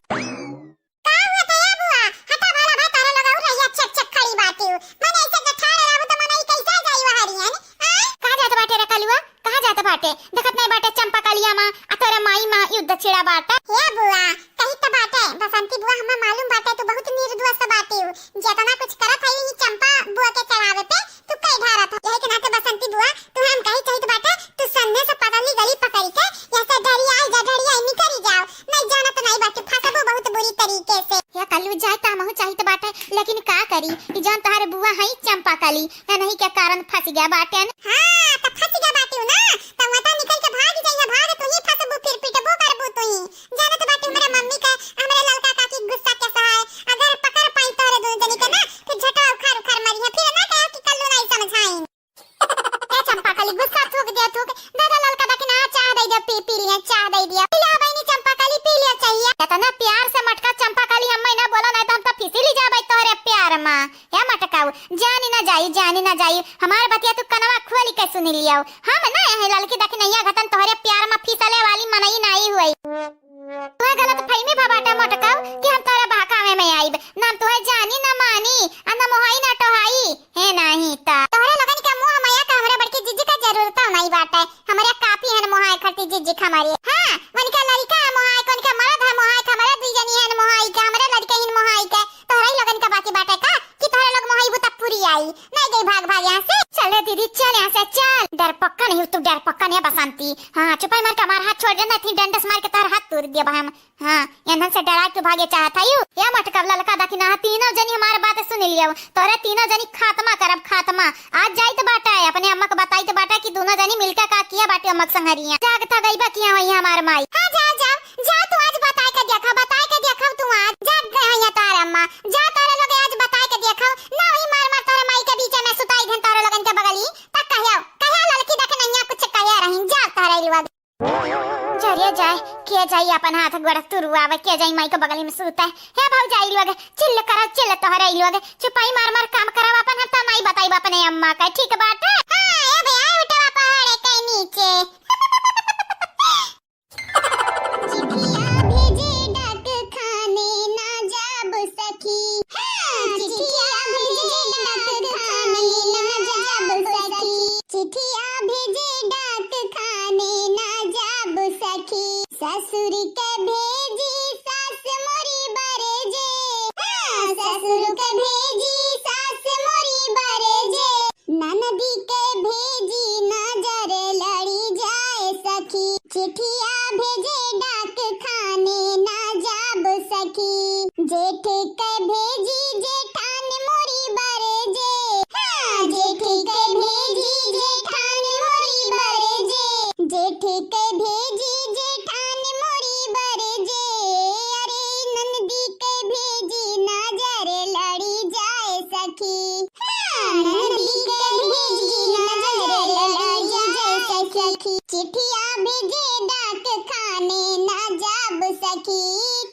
का हुआ था ए बुआ? हटा भाला भाई, तारा लोग और रहिया चक चक खड़ी बाटी हूँ। मने ऐसे जठार रहू तो मनई कैसे जाई वहरियन? आय? कहाँ जात बाटे रे कलुआ? कहाँ जात बाटे? देखत नहीं बाटे चंपा कलिया माँ, आ तोरा माई माँ युद्ध छिड़ा बाटे। ए बुआ, कही तो बाटे, बसंती बुआ हमें मालूम बाटे तू बहुत निर्दोष बाटी हूँ। जितना कुछ करत है ये चंपा बुआ के चढ़ावे पे, तू कई ढारत हो। यही के नाते बसंती बुआ, तू हम कही चाहित बाटे, तू सन्ने से पतली गली पकड़ी के, यहाँ से ढरी आई जा, ढरी आई निकरी जाओ। नहीं जानत नहीं बाटे, फंसबू बहुत बुरी तरीके से। या कल्लू जाए त हमहू चाहित बाटे, लेकिन का करी, ई जौन तोहार बुआ हई चंपा कली, या नहीं के कारण फंस गया बाटेन। हाँ, त फंस गया बाटू ना, त वता निकल के भाग जाइए, भाग तू ही फंसबू, फिर पिटबू करबू तू ही। जानत बाटू हमरे मम्मी के, हमरे ललका काकी गुस्सा कैसा है, अगर पकड़ पाई तोहरे दोनों जनी के ना, फिर झटवा उखाड़ उखाड़ मरी है, फिर ना कहो कि कल्लू नहीं समझाइन। ए चंपा कली, गुस्सा थूक दिया, थूक। दादा ललका दखिना चाह दे दिया, पी, पी लिया, चाह दे दिया। पी लिया बहिनी चंपा कली, पी लिया चाहिए। इतना प्यार से मटका चंपा कली, हम ना बोला, नहीं तो हम तो फिसिली जाबे तोहरे प्यार मा। ए मटकाऊ, जानी ना जाई, जानी ना जाई। हमार बतिया तू कनवा खोली के सुनी लियो। हम ना यही ललकी दखिनैया घतन तोहरे प्यार मा फिसले वाली मनई नाई हुई। तुहे गलत फहमी भा बाटे मोटकाऊ कि हम तोहरे बहकावे में आइब। ना हम तुहे जानी ना मानी, आ ना मोहाई ना टोहाई। हे नाही त। तोहरे लोगन के मुँह मया के हमरे बड़की जिज्जी का जरूरत नहीं बाटे। हमरे काफी हन मोहाए खरती जिज्जी हमारी। हाँ, उनका लड़का है मोहाए के, उनका मर्द है मोहाए के, हमरे दुई जनी हन मोहाई के, हमरे लड़के हिन मोहाई के। तोहरे ही लोगन का बाकी बाटे का कि तोहरे लोग मोहाई बुता पूरी आई। नहीं गई भाग भाग यहाँ से। चले दीदी, चल यहाँ से, चल। डरपक्कन ही तू, डरपक्कन है बसंती। हाँ, चुपाई मार के हमार हाथ छोड़ देना, इतनी डंडस मार के तोहर हाथ तोड़ दिया हम। हाँ, एन्हन से डरा के भागे चाहत हयू। ए मटकब ललका दखिना, तीनों जनी हमार बात सुन लियो। तोरे तीनों जनी खात्मा करब, खात्मा। आज जाइत बाटे, अपने अम्मा के बताइत बाटे कि दोनों जनी मिलके का किया बाटे अम्मा के संगरिया। जाग त गई बा किया वही हमार माई। हाँ, जा, जा, जा, तू आज बताए के देखा, बताए के देखा तू आज। जाग गए हैं तार अम्मा, जा तारे लोग आज बताए के देखा। ना वही मार मार तारे माई के बीच में सुताई धन तारे लोगन के बगली। तक कहियो, कहियो ललकी दखिनैया कुछ कहिया रही, जा तारे लोग। जरिया जाए, के जाई अपन हाथ गोड़ तुरुआवे, के जाई माई के बगली में सूते। हे भौजाई लोग, चिल्ल करो, चिल्ल तोहरे लोग, चुपाई मार मार काम करब अपन, हम तो नहीं बताइब अपने अम्मा का, ठीक बाटे? हाँ, ए भैया, उठवा पहाड़े के नीचे। चिट्ठिया भेजे डाक खाने ना जाब सखी। हाँ, चिट्ठिया भेजे डाक खाने ना जाब सखी। चिट्ठिया भेजे डाक खाने ना जाब सखी। ससुर के भेजी सास मोरी बरजे। हाँ, ससुर के भेजी सास मोरी बरजे। ननदी के सखी। हाँ, ननदी के भेजी नजर लड़ी जाए सखी। चिट्ठिया भेजे डाक खाने ना जाब सखी।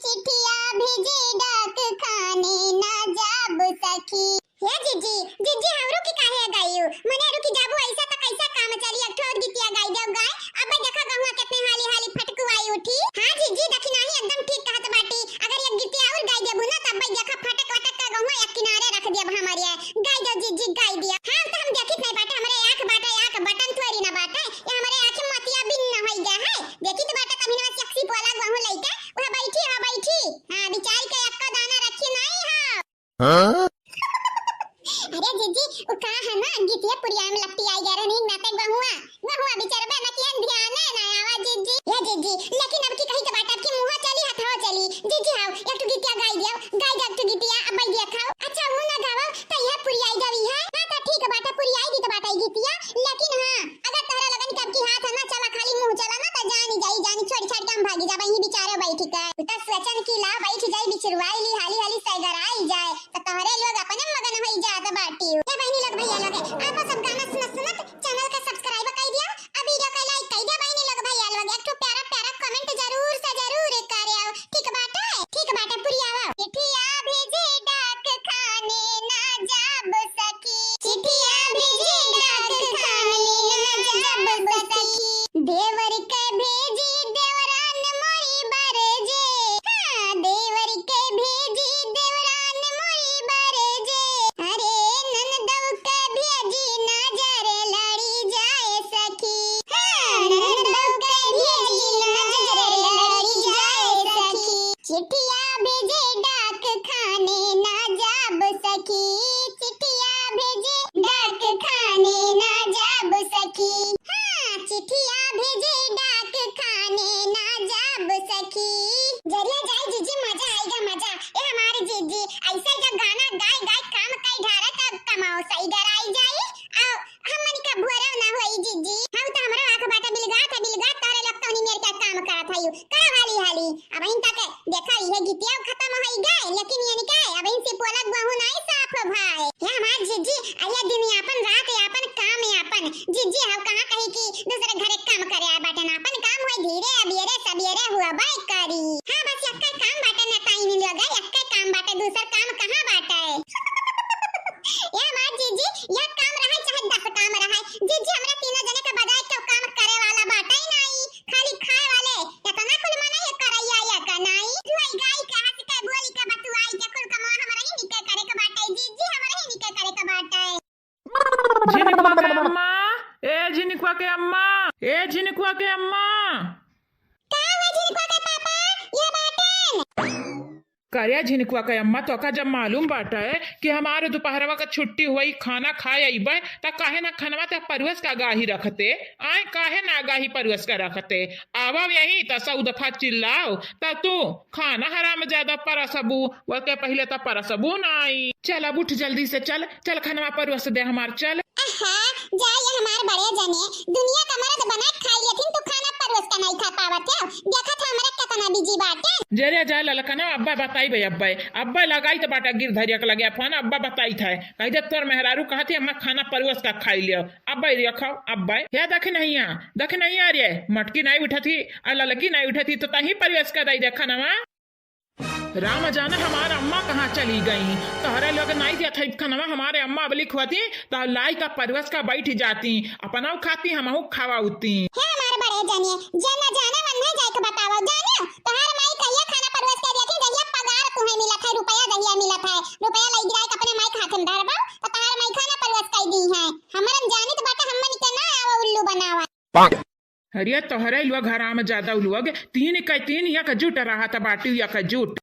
चिट्ठिया भेजे डाक खाने ना जाब सखी। हे जिज्जी, जिज्जी, हाँ रुकी काहे गइउ? मने रुकी जाबू, ऐसा त कैसा काम चली? एक ठो और गीतिया गाई देउ गाय। अब्बे देखा गहुआ कितने हाली हाली फटकुआई उठी। हाँ जिज्जी, देखी नाही एकदम ठीक कहत बाटी। अगर एक गीतिया और गाई देबू ना, तब देखा फटक वटक के गहुआ एक किनारे रख देब हमरे। गाई देउ जिज्जी, गाई दिया। हाँ, त हम देखित नहीं बाटे, हमरे आँख बाटे, आँख बटन थोड़ी ना बाटे। ये हमरे आँख मोतिया बिन न होई गया है। देखित बाटे तभी ना सेक्सी पोला गहूँ लइके, वह बैठी, वह बैठी। हाँ, बिचारी के एक्को दाना रखी नहीं हो। हाँ? अरे जिज्जी, वो का है ना, गीतिया पुरिया में लपटी आई गया रहनी, नाते गहुआ, गहुआ बिचरबे न किया, ध्यान है ना आवा जिज्जी। ये जिज्जी, लेकिन अब की कही तो बात, अब की मुँह चली, हथवा चली। जिज्जी, हाउ, एक ठो गीतिया गाई दियो, गाई दे एक ठो गीतिया, अब भाई दिया खाओ। अच्छा, वो ना गावा, तो यह पुरिया आई जावी है। हाँ, तो ठीक बात है, पुरिया आई दी तो बात आई गीतिया, लेकिन हाँ, अगर तोहरा लगन के अब की हाथ है ना, चला खाली मुँह चला ना, तो जानी जाई, जानी छोड़ छाड़ के हम भागी जाबे, यहीं बिचारे बैठी के। तो सोचन की ला बैठ जाई, बिचरुआई ली, हाली हाली सैगराई जाए। तो तोहरे लोग अपने मगन होई जात बाटी। ए बहिनी लोग, भैया लोग, आप सब गाना सुनत सुनत channel का subscribe कर दिया, आ video का like कर दिया बहिनी लोग, भैया लोग। एक ठो प्यारा प्यारा comment जरूर से जरूर करे आओ। ठीक बाटे, ठीक बाटे, पुरिया आओ। चिट्ठिया भेजे डाक खाने ना जाब सखी। चिट्ठिया भेजे डाक खाने ना जाब सखी। देवर के भेजी देवरान मोरी बरजे। हाँ, देवर के भेजी देवरान मोरी बरजे। अरे ननदौ के भेजी नजर लड़ी जाए सखी। हाँ, ननदौ के भेजी नजर लड़ी जाए सखी। चिट्ठिया भेजे डाक खाने ना जाब सखी। चिट्ठिया भेजे डाक खाने ना जाब सखी। हाँ, चिट्ठिया भेजे डाक खाने ना जाब सखी। जरिया जाई जिज्जी, मजा आएगा मजा। ए हमारे जिज्जी, ऐसे जब गाना गाए गाए काम कई ढारे तब कमाओ सही गराई जाई। आओ, हमन का भुअरव ना होई जिज्जी। हम तो हमरा आँख बाटे बिलगात है, बिलगात तोहरे लोग तोहनी मेर के काम करत हयू। करो हाली हाली। अब इन तक देखा, ये गीतिया खत्म होई गए, लेकिन ये निकाय, अब इनसे पोलक बहू नहीं साफ भाई। हे हमार जिज्जी, अरे दिन यापन, रात यापन, काम यापन। जिज्जी, हम कहाँ कही कि दूसरे घरे काम करे आए बाटे ना, अपन काम होई धीरे, अबियरे, सबियरे हुआ बाई करी। हाँ, बस यक्का काम बाटे ना ताई नी लोग, यक्का काम बाटे, दूसर काम कहाँ बाटे? ये हमार जिज्जी, यह काम रहे चाहे दस काम रहे, जिज्जी हमरा तीनों जने के बजाय केहू काम करे वाला बाटे ही नहीं। खाली खाए वाले, एतना कुल मनई करैया या का नाई? जुआई गाई के, हँस के, बोली के, बतुआई के, कुल कमवा हमरा ही निके करे के बाटे, जिज्जी हमरा ही निके करे के बाटे। झिनकुआ के अम्मा, ए झिनकुआ के अम्मा, ए झिनकुआ के अम्मा। का हुआ झिनकुआ के पापा? ये बाटन। करे झिनकुआ के अम्मा, तोका जब मालूम बाटे कि हमारे दोपहरवा का छुट्टी हुई, खाना खाए अइबे, त काहे ना खनवा ते परुस का आगाही रखते? आए, काहे ना आगाही परुस का रखते? आवा यही त सौ दफा चिल्लाओ, त तू खाना हरामजादा परसबू, वके पहिले त परसबू नाई। चल अब उठ जल्दी से, चल, चल खनवा परुस दे हमार, चल। आहा, जा ये हमार बड़े जने, दुनिया का मर्द बना के खाई लेथिन, तू खाना परोस के नहीं खा पावत है। देखत है हमरा कितना busy बाटे। जरे जा ललकना, अब्बा बताई बे, अब्बा, अब्बा लगाई त बाटा गिरधरिया के लगे फोन, अब्बा बताई था, कह दे तोर मेहरारू कहत है, "अम्मा खाना परोस के खाई लियो।" अब्बा देखो, अब्बा, या देखे नहीं आ, देखे नहीं आ रे, मटकी नहीं उठत ही, आ ललकी नहीं उठत ही, तो तही परोस के दई देखा ना। राम जाने हमार अम्मा कहाँ चली गई। तोहरे लोग नाई देत है खनवा, हमारे अम्मा अबली खुआती, तो लाई का परुस का बैठ जाती, अपनाऊ खाती, हमहू खवाउती। हे हमार बड़े जने, जे न जाने वन्ने जाए के बतावो, जाने तोहार माई कहिया खाना परुस के देती, जहिया पगार तुम्हें मिलत है, रुपया जहिया मिलत है, रुपया लई गिराए के अपने माई के हाथ में धरबो, तो तोहार माई खाना परुस के दी है। हमरन जानित बाटे, हमन के ना आवे उल्लू बनावा। अरे तोहरे लोग हरामजादा लोग, तीन के तीन एकजुट रहत बाटी, एकजुट।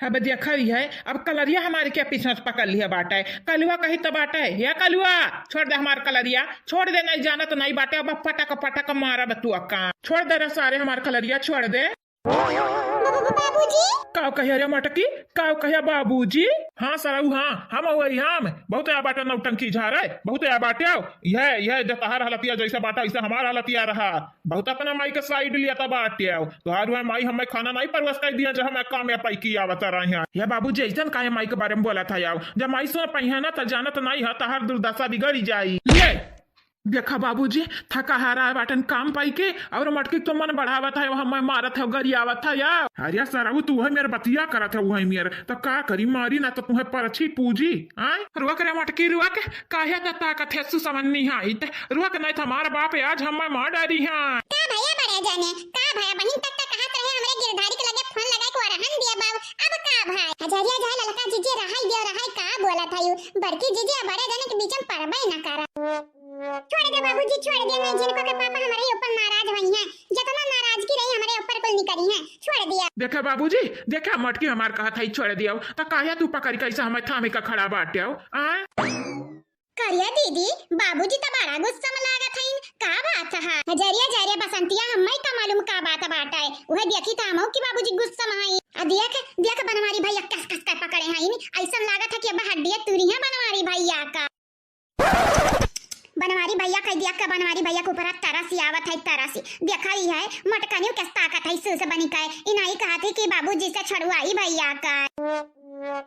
अब देखा ही है, अब कलरिया हमारे के पीछे से पकड़ लिया बाटे। कलुआ कही तो बाटे, या कलुआ, छोड़ दे हमार कलरिया, छोड़ दे, नहीं जानत नहीं बाटे, अब पटक पटक मारब तू अक्का। छोड़ दे रे सारे हमार कलरिया, छोड़ दे। बाबूजी। का कहे रे मटकी, का कहे बाबूजी? हाँ सरऊ, हाँ, हम वही हम। बहुत या बाटे नौटंकी झारे, बहुत या बाटे। यह, यह जो तहार हालतिया जैसा बाटा, ऐसा हमार हालतिया रहा। बहुत अपना माई के side लिया था बाटे। तोहार वह माई हमें खाना नहीं परवस कर दिया, जो हमें काम या पैकी आवत रहे हैं। या बाबूजी ऐसन काहे माई के बारे में बोला था याओ? जब माई सुन पइहे ना, तो जानत नहीं है, तहार दुर्दशा बिगड़ जाई। ले, देखा बाबूजी, थका हारा बाटन काम पाई के, और मटकी तो मन बढ़ावत है, हमें मारत है, गरियावत है या। अरे सरऊ, तू है मेरे बतिया करत है, वही मेरे तो का करी, मारी ना तो तुम्हें परछी पूजी। आय, रुआ करे मटकी, रुआ के काहे त ताकत है सुसमन्नी है इत, रुआ के नहीं तो हमारा बाप आज हमें मार डारी है। का भैया बड़े जाने, का भैया बहिन तक तक कहात रहे, हमरे गिरधारी के लगे फोन लगाए को रहन दिया बाबू, अब का भाई? हजरिया जाए ललका जीजी रहाई दिया, रहाई का बोलत है यू? बड़की जीजी अब बड़े जाने के बीच में परबे न करा। छोड़ दे बाबूजी, छोड़ दे, नहीं जिनको के पापा हमारे ऊपर नाराज हुई हैं, जितना नाराजगी रही हमारे ऊपर कुल निकली है, छोड़ दिया। देखा बाबूजी, देखा मटकी हमार कहत है छोड़ दिया, तो काहे तू पकड़ के ऐसा हमें थामे का खड़ा बाटे हो? आ? करिया दीदी, बाबूजी तो बड़ा गुस्सा में लागत हईन, का बात है? जरिया जरिया बसंतिया, हमें का मालूम का बात बाटे। वह देखी था हमहू कि बाबूजी गुस्सा में हईन। आ देख, देख बनवारी भैया कस कस कर पकड़े हईन, ऐसा लागत है कि अब हड्डियां तुरी हैं बनवारी भैया का। बनवारी भैया कह दिया का बनवारी भैया के ऊपर तरस ही आवत है, तरस ही। देखा ही है, मटकनियों के ताकत है, सूस बनी का। इनाई कहा थी कि बाबूजी से छुड़वाई भैया का।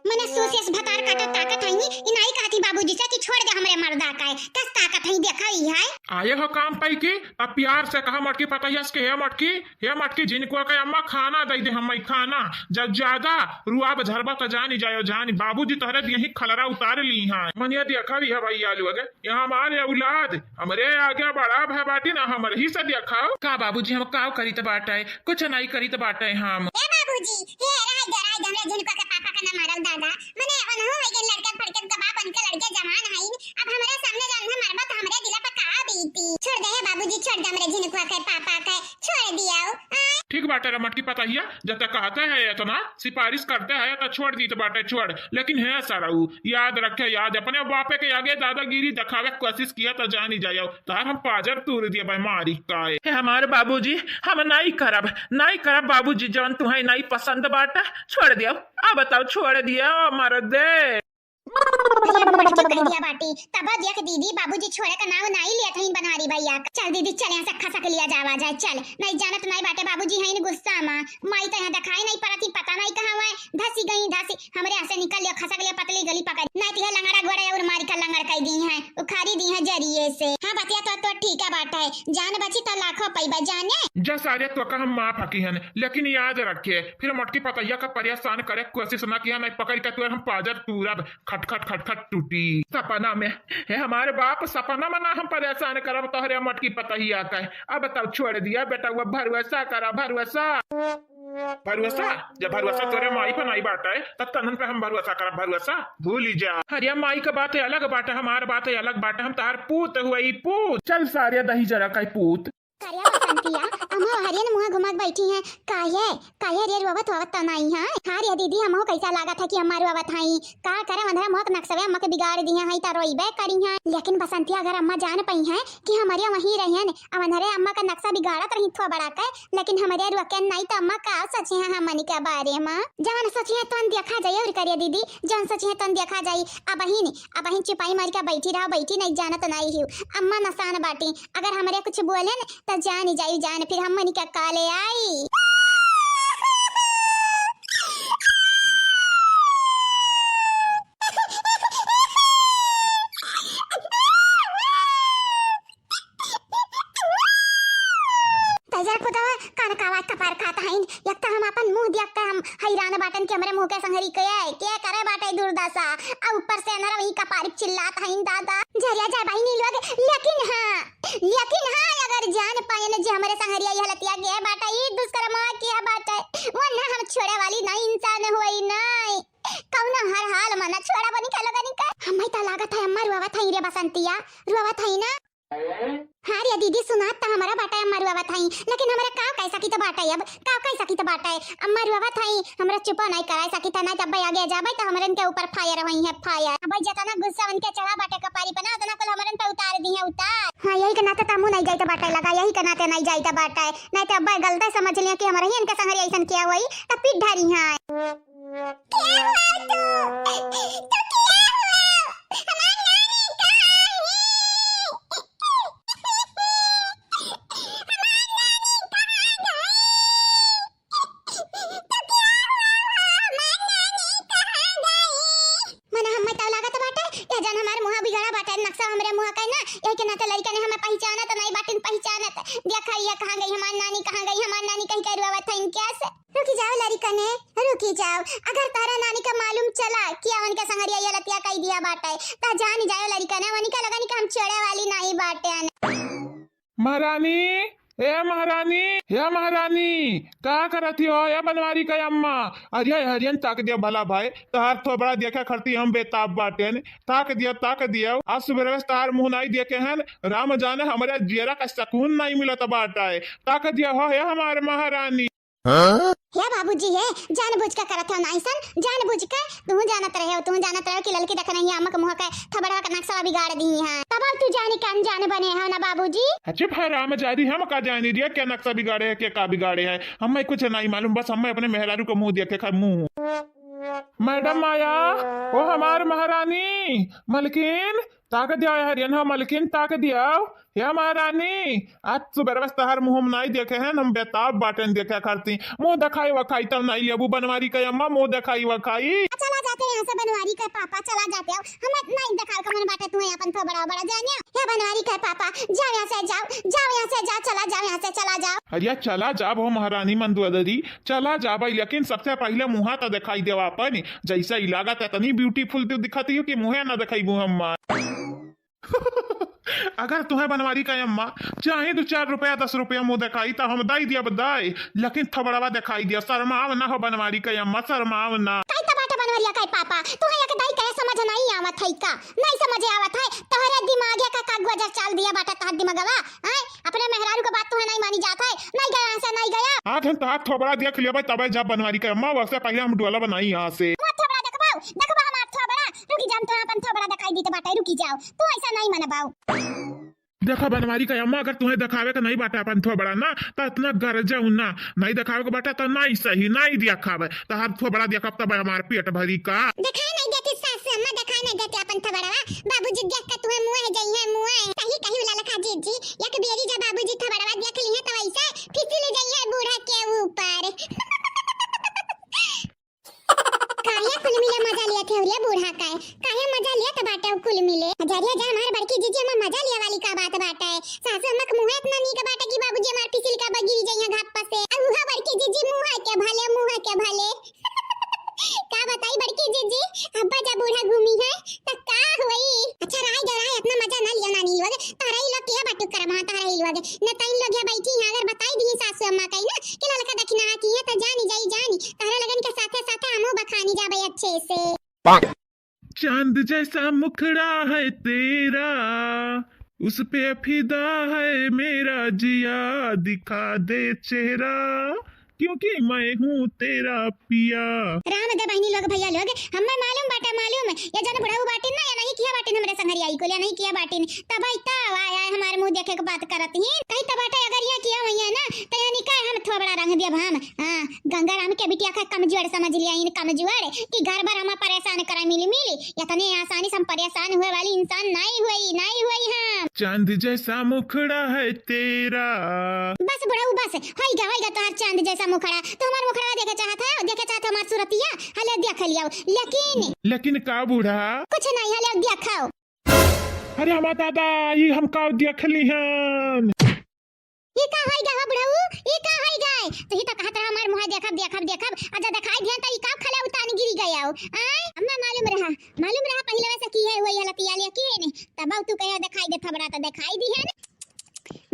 मने सूस इस भतार काटा ताकत है नी, इनाई कहा थी बाबूजी से कि छोड़ दे हमरे मर्दा का। कस ताकत है, देखा ही है। आए हो काम पाई के, अब प्यार से कहा मटकी पतैयस के, "हे मटकी, हे मटकी, जिनको के अम्मा खाना दे दे, हमें खाना।" जब ज्यादा रुआब झरबा तो जानी जायो, जानी बाबूजी तोहरे दिए ही खलरा उतार ली हैं। मनिया देखा भी है भैया लोग, यहाँ हमारे औलाद हमरे आगे बड़ा भय बाटी ना, हमरे ही से देखाओ। का बाबूजी, हम काव करीत बाटे? कुछ नहीं करीत बाटे हम। ए बाबूजी, हे राय दे, राय दे, हमरे झिनका के पापा का ना मारल दादा। मने ओनहु हो गए लड़कन फड़कन के बाप, उनके लड़के जवान हईन। अब हमरे सामने जब उन्हें मारबा तो हमरे दिला पर का बीती? छोड़ दे हे बाबूजी, छोड़ दे हमरे झिनका के पापा के, छोड़ दिया। ठीक बाटे रे मटकी पतहिया, जब तक कहते हैं इतना, सिफारिश करते हैं तो छोड़ दीत बाटे, छोड़। लेकिन हे सरऊ, याद रखे, याद अपने बापे के आगे दादागिरी दिखावे के कोशिश किया तो जानी जायो, तार हम पाजर तूर दिए भाई मारी का। हे हमारे बाबूजी, हम नहीं करब, नहीं करब बाबूजी, जवन तुम्हें नहीं पसंद बाटा, छोड़ दियो। अब बताओ, छोड़ दियो, मर दे। भैया मुंह चुप कर दिया बाटी। तब देख दीदी, बाबूजी छोड़े का नाव नाई लिया था इन बनवारी भैया का। चल दीदी, चल यहाँ से खसक लिया जावा जाए, चल। नहीं जानत नहीं बाटे, बाबूजी हैं इन गुस्सा मा। माई तो यहाँ दिखाई नहीं पड़ती, पता नहीं कहाँ हुआ है। धसी गई, धसी। हमरे यहाँ से निकल लियो, खसक लियो, पतली गली पकड़। नहीं तो ये लंगड़ा गोड़े और मारी का लंगड़ कर दी है, उखाड़ी दी है जरिए से। हाँ, बतिया तो, तो ठीक है बाटे। जान बची तो लाखों पैबा जाने। जा सारे तो का हम माफ हकी हन, लेकिन याद रखे, फिर मटकी पतैया का परेशान करे कोशिश ना किया, नहीं पकड़ के तुअर हम पाजर तूरब। खटखट खटखट टूटी। सपना में, हे हमारे बाप, सपना में ना हम परेशान करब तोहरे मटकी पतहिया का। अब तब छोड़ दिया बेटा, वो भरोसा करा, भरोसा। भरोसा? जब भरोसा तोरे माई पर नहीं बाटे, तब तनन पे हम भरोसा करब, भरोसा भूल ही जा। अरे माई का बात अलग बाटे, हमार बात अलग बाटे, हम तार पूत हुई पूत। चल सारे दही जरा का पूत। करिया बसंतिया, अम्मा हरियन मुँह घुमा के बैठी हैं। काहे, काहे रे रोवत होवत तो नहीं है? हाँ रे दीदी, हमहू कैसा लागत है कि अम्मा रोवत हई। का करे, अंधरा मुँह के नक्सवे अम्मा के बिगाड़ दिया है, त रोइबे करी हैं। लेकिन बसंतिया, अगर अम्मा जान पई हैं कि हमरे वहीं रहियन, अब अंधरे अम्मा का नक्शा बिगाड़त रही थो बड़ा के, लेकिन हमरे रोके नहीं तो अम्मा का सोची हैं हमनी के बारे में? जवन सोची हैं तवन देखा जाई। और करिया दीदी, जवन सोची हैं तवन देखा जाई। अब ही नहीं, अब ही चुपाई मार के बैठी रहो, बैठी नहीं जानत नहीं हियो। अम्मा नसान बाटी, अगर हमरे कुछ बोले न, त जान जाई जान, फिर हमनी के काले आई। तैयार पुतवा, कान का आवाज कपार खात हईन। एक त हम अपन मुंह देख के हम हैरान बाटन कि हमरे मुंह के संगरी के, के करे बाटे दुर्दशा। आ ऊपर से अनरा वही कपार चिल्लात हईन दादा। झरिया जाए बहिनी लोग, लेकिन हाँ, लेकिन हाँ, अगर जान पाएन जे हमरे संगरिया ये हलतिया के बाटे, ई दुष्कर्म किया बाटे, वरना हम छोड़े वाली नहीं इंसान होई नहीं। कौनो हर हाल में ना छोड़ा बनी का लोगनी का। हमें तो लागत है अम्मा रुआवत हई रे बसंतिया, रुआवत हई ना? हाँ रे दीदी, सुनात त हमरा बाटे अम्मा रुआवत हई, लेकिन हमरा का कह सकी त बाटे अब, का कह सकी त बाटे? अम्मा रुआवत हई, हमरा चुपो नहीं कराए सकी त, नहीं तब आगे जाबे त हमरन के ऊपर fire होई है, fire। अब जितना गुस्सा उनके चढ़ा बाटे कपारी पे ना, उतना कुल हमरन पे उतार दी है, उतार। हाँ, यही के नाते त हमू नहीं जाइत बाटे लगा, यही के नाते नहीं जाइत बाटे, नहीं त अब गलत समझ लिया कि हमरा ही इनके संगरी ऐसन किया हुई, त पीट ढारी है। क्या हुआ तू? हमरे मुँह का ना, यही के नाते लड़िकने हमें पहिचानत नहीं बाटिन, पहिचानत। देखा ये कहाँ गई हमार नानी, कहाँ गई हमार नानी, कहीं करुआवत है इनके से। रुकी जाओ लड़िकने, रुकी जाओ। अगर तारा नानी का मालूम चला कि उनके संगरिया ये लतिया कई दिया बाटे, त जान जाओ लड़िकने, उनके लगन के हम छोड़े वाली नहीं बाटे। महारानी, ए महारानी, ए महारानी, का करत हो ए बनवारी का अम्मा? अरे हरियन ताक दिया भला भाई, तहार थोबड़ा देखे खरती हम बेताब बाटेन। ताक दिया, ताक दिया, आज सुबह से तहार मुँह नाई देखे हन, राम जाने हमरे जियरा का सकून नाई मिलत बाटे। ताक दिया हो हे हमार महारानी। हे बाबूजी, हे जानबूझ के करत हो ना ऐसन, जानबूझ के। तू जानत रहे हो, तू जानत रहे हो कि ललकी देखनैया अम्मा के मुँह के थोबड़वा के नक्शा बिगाड़ दी है। तब अब तू जानी के अनजान बने हो ना बाबूजी। अच्छा भाई राम जारी, हम का जानी रिया क्या नक्शा बिगाड़े है, क्या का बिगाड़े है, हमें कुछ नहीं मालूम, बस हमें अपने मेहरारू का मुँह देखे खा मुँह। मैडम माया, ओ हमार महारानी, मलकिन, ताक दिया हरियन हो मलकिन, ताक दिया। हे महारानी, आज सुबह बस तहार मुँह हम नाई देखे हैं, हम बेताब बाटेन देखे खरती। मुँह देखाई वखाई तब नाई लेबू बनवारी का अम्मा, मुँह देखाई वखाई। चला जाते यहाँ से बनवारी का पापा, चला जाते हो। हम नाई देखावे का मन बाटे तुम्हें अपन थोबड़ा बड़ा जानिया। हे बनवारी का पापा, जाओ यहाँ से, जाओ, जाओ यहाँ से, जाओ, चला जाओ यहाँ से, चला जाओ। अरे चला जाब हो महारानी मंदोदरी, चला जाब, लेकिन सबसे पहले मुँह तो देखाई देवा अपन। जैसे ही लागत है तनी beautiful तू दिखती हो कि मुँहे ना देखाई हमार। अगर तुम्हें बनवारी का अम्मा चाहे दो चार रुपया, दस रुपया मुँह देखाई तो हम दाई दिया बदाई, लेकिन थोबड़वा देखाई दिया। शर्माव ना हो बनवारी का अम्मा, शर्माव ना। काई तो बाटे बनवरिया काई पापा, तुम्हें एक दाई कहे समझ नहीं आवत है का? नहीं समझ आवत है, तोहरे दिमागे का का गुजर चाल दिया बाटे तोहर दिमागवा, हैं? अपने मेहरारू के बात तुम्हें नहीं मानी जात है, नहीं गया यहाँ से, नहीं गया। आज हम तोहार थोबड़ा देख लेबे तबे जब बनवारी का अम्मा, वैसे पहले हम डोला बनाई यहाँ से। हमार थोबड़ा देखबाऊ, देखबा हमार थोबड़ा, रुकी जा हम तोहरा अपन थोबड़ा दिखाई देत बाटे, रुकी जाओ, तू ऐसा नहीं मनबाऊ। देखा बनवारी का अम्मा, अगर तुम्हें दिखावे का नहीं बाटे अपन थोबड़ा ना, तो इतना गरजाऊ ना, नहीं दिखावे का बाटे तो नहीं सही, नहीं दिखावे, तो हम थोबड़ा देखब तब हमार पेट भरी का। दिखाई नहीं देती सासू अम्मा, दिखाई नहीं देती अपन थोबड़वा, बाबूजी देख के तुम्हें मुँह है जाई है, मुँह है। सही कही ललका जीजी, एक बेरी जब बाबूजी थोबड़वा देख ली है तो ऐसे फिसली जाई है बूढ़ा के ऊपर। काहे कुल मिले मजा लिया थे रे बूढ़ा का, काहे मजा लिया त बाटे कुल मिले। जरिया जा हमार बड़की जीजी हमार मजा लिया वाली का बात बाटे। सासू अम्मा के मुँह इतना नीक बाटे कि बाबूजी हमार फिसिल का बगिरी जइया घाप पर से। अब उहा बड़की जीजी मुँह के भले, मुँह के भले। का बताई बड़की जीजी, अब्बा जब बूढ़ा घूमी है त का होई? अच्छा राय दे राय, इतना मजा ना लियो नानी लोग, तहरा ही लोग के बाटू करम, हाँ तहरा ही लोग, न तइन लोग यहाँ बैठी हैं, अगर बताई दी सासू अम्मा कही ना कि ललका दखिना की है तो जानी जाई जानी, तहरा लगन के साथे साथे हमहू बखानी जाबे अच्छे से। चांद जैसा मुखड़ा है तेरा, उस पे फिदा है मेरा जिया, दिखा दे चेहरा, क्योंकि मैं हूँ तेरा पिया। राम दे बहिनी लोग, भैया लोग, हमें मालूम बाटे, मालूम। ये जन बुढ़ऊ बाटिन ना, ये नहीं किया बाटिन हमरे संगरिया ई कुल, ये नहीं किया बाटिन। तब आई तब आय, आय हमारे मुँह देखे के बात करत ही। कही तब बाटे अगर ये किया हुई है ना, तो यानी का हम थोबड़ा रंग दियब हम। हाँ, गंगाराम के बिटिया का कमजोर समझ लिया इन, कमजोर, कि घर भर हमें परेशान करे मिली मिली। इतने आसानी से हम परेशान हुए वाली इंसान नहीं हुई, नहीं हुई हम। चांद जैसा मुखड़ा है तेरा। बस बुढ़ऊ बस, होइगा, होइगा तोहार चांद जैसा मुखड़ा। तू हमार मुखड़ा देखे चाहत है, देखे चाहत है हमार सूरतिया? हले देख लियाओ, लेकिन लेकिन का बूढ़ा? कुछ नहीं, हले देखाओ। अरे हमार दादा, ये हम का देख ली हन? ये का होइगा हो बुढ़ऊ? ये का होइगा? तू ही तो कहत रहा हमार मुँह देखब, देखब, देखब। अच्छा दिखाई दिया तो ये का खले उतान गिरी गया हो? आय, हमें मालूम रहा, मालूम रहा पहले वैसे की है वही हालत या लेकिन तब तू कहे दिखाई दे थोबड़ा तो दिखाई दी है ना।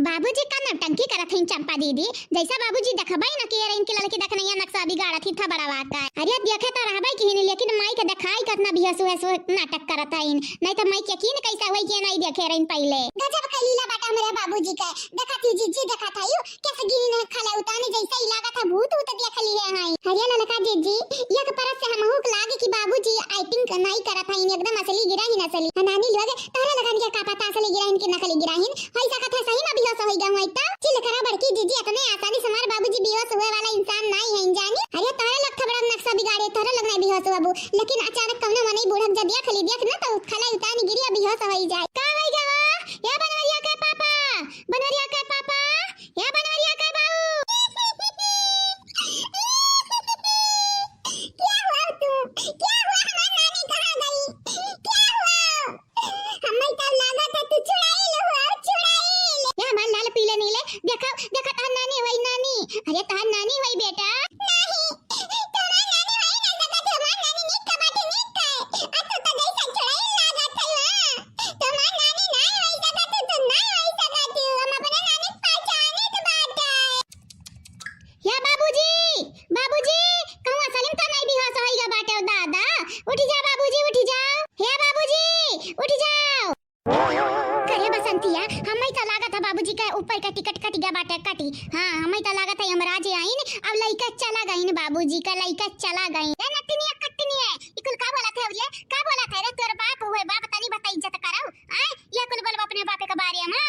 बाबूजी का नौटंकी करत हईं चंपा दीदी, जैसा बाबूजी देखबे न किए रहे इनके लड़की देखनैया नक्शा बिगाड़त ही थोबड़वा का। अरे देखे तो रहबे किहिन, लेकिन माई के देखाई कितना बिहस उहस नाटक करत हईं, नहीं तो माई के यकीन कैसा होई कि नहीं देखे रहीन पहले। गजब के लीला बाटे हमरे बाबूजी के, देखत ही जीजी देखत हई, कैसे गिरी ने खले उताने जैसे ही लागत है भूत उत देख लिए हैं। अरे ललका जीजी, एक परत से हमहू के लागे कि बाबूजी acting क-, नहीं करत हईन, एकदम असली गिरहिन असली। नानी लोग, तोहरे लगन के का पता असली गिरहिन कि नकली गिरहिन? होई सकत है सही में बेहोश होई गए होई त। चिल करा बड़की जीजी, इतने आसानी से हमार बाबूजी बेहोश हुए वाला इंसान नहीं है जानी। अरे तोहरे लोग थोबड़ा नक्शा बिगाड़े, तोहरे लोग नहीं बेहोश हुआ बू, लेकिन अचानक कौनो मनई बूढ़क जब देख ली, देख ना तो खले उतानी गिरी बेहोश होई जाए। का होई गवा? या बनवरिया के पापा, बनवरिया के पापा, या बनवरिया के बाऊ। क्या हुआ तू? क्या हुआ? हमार नानी कहाँ गई? क्या हुआ? हमें तो लागत है उठ जा बाबूजी, उठ जाओ। हे बाबूजी, उठ जाओ। करे बसंतिया, हम्मै त लागत है बाबूजी के ऊपर का टिकट कटि गया बाटे, कटी। हाँ, हम्मै त लागत है यमराज आइन, अब लइके चला गइन बाबूजी का, लइके चला गइन। ए नतिनिया, कतिनिया, ई कुल का बोलत है रे? का बोलत है रे? तोर बाप हुए बाप, तनी बता इज्जत करउ। आय, ये कुल बोलबा अपने बापे के बारे मा।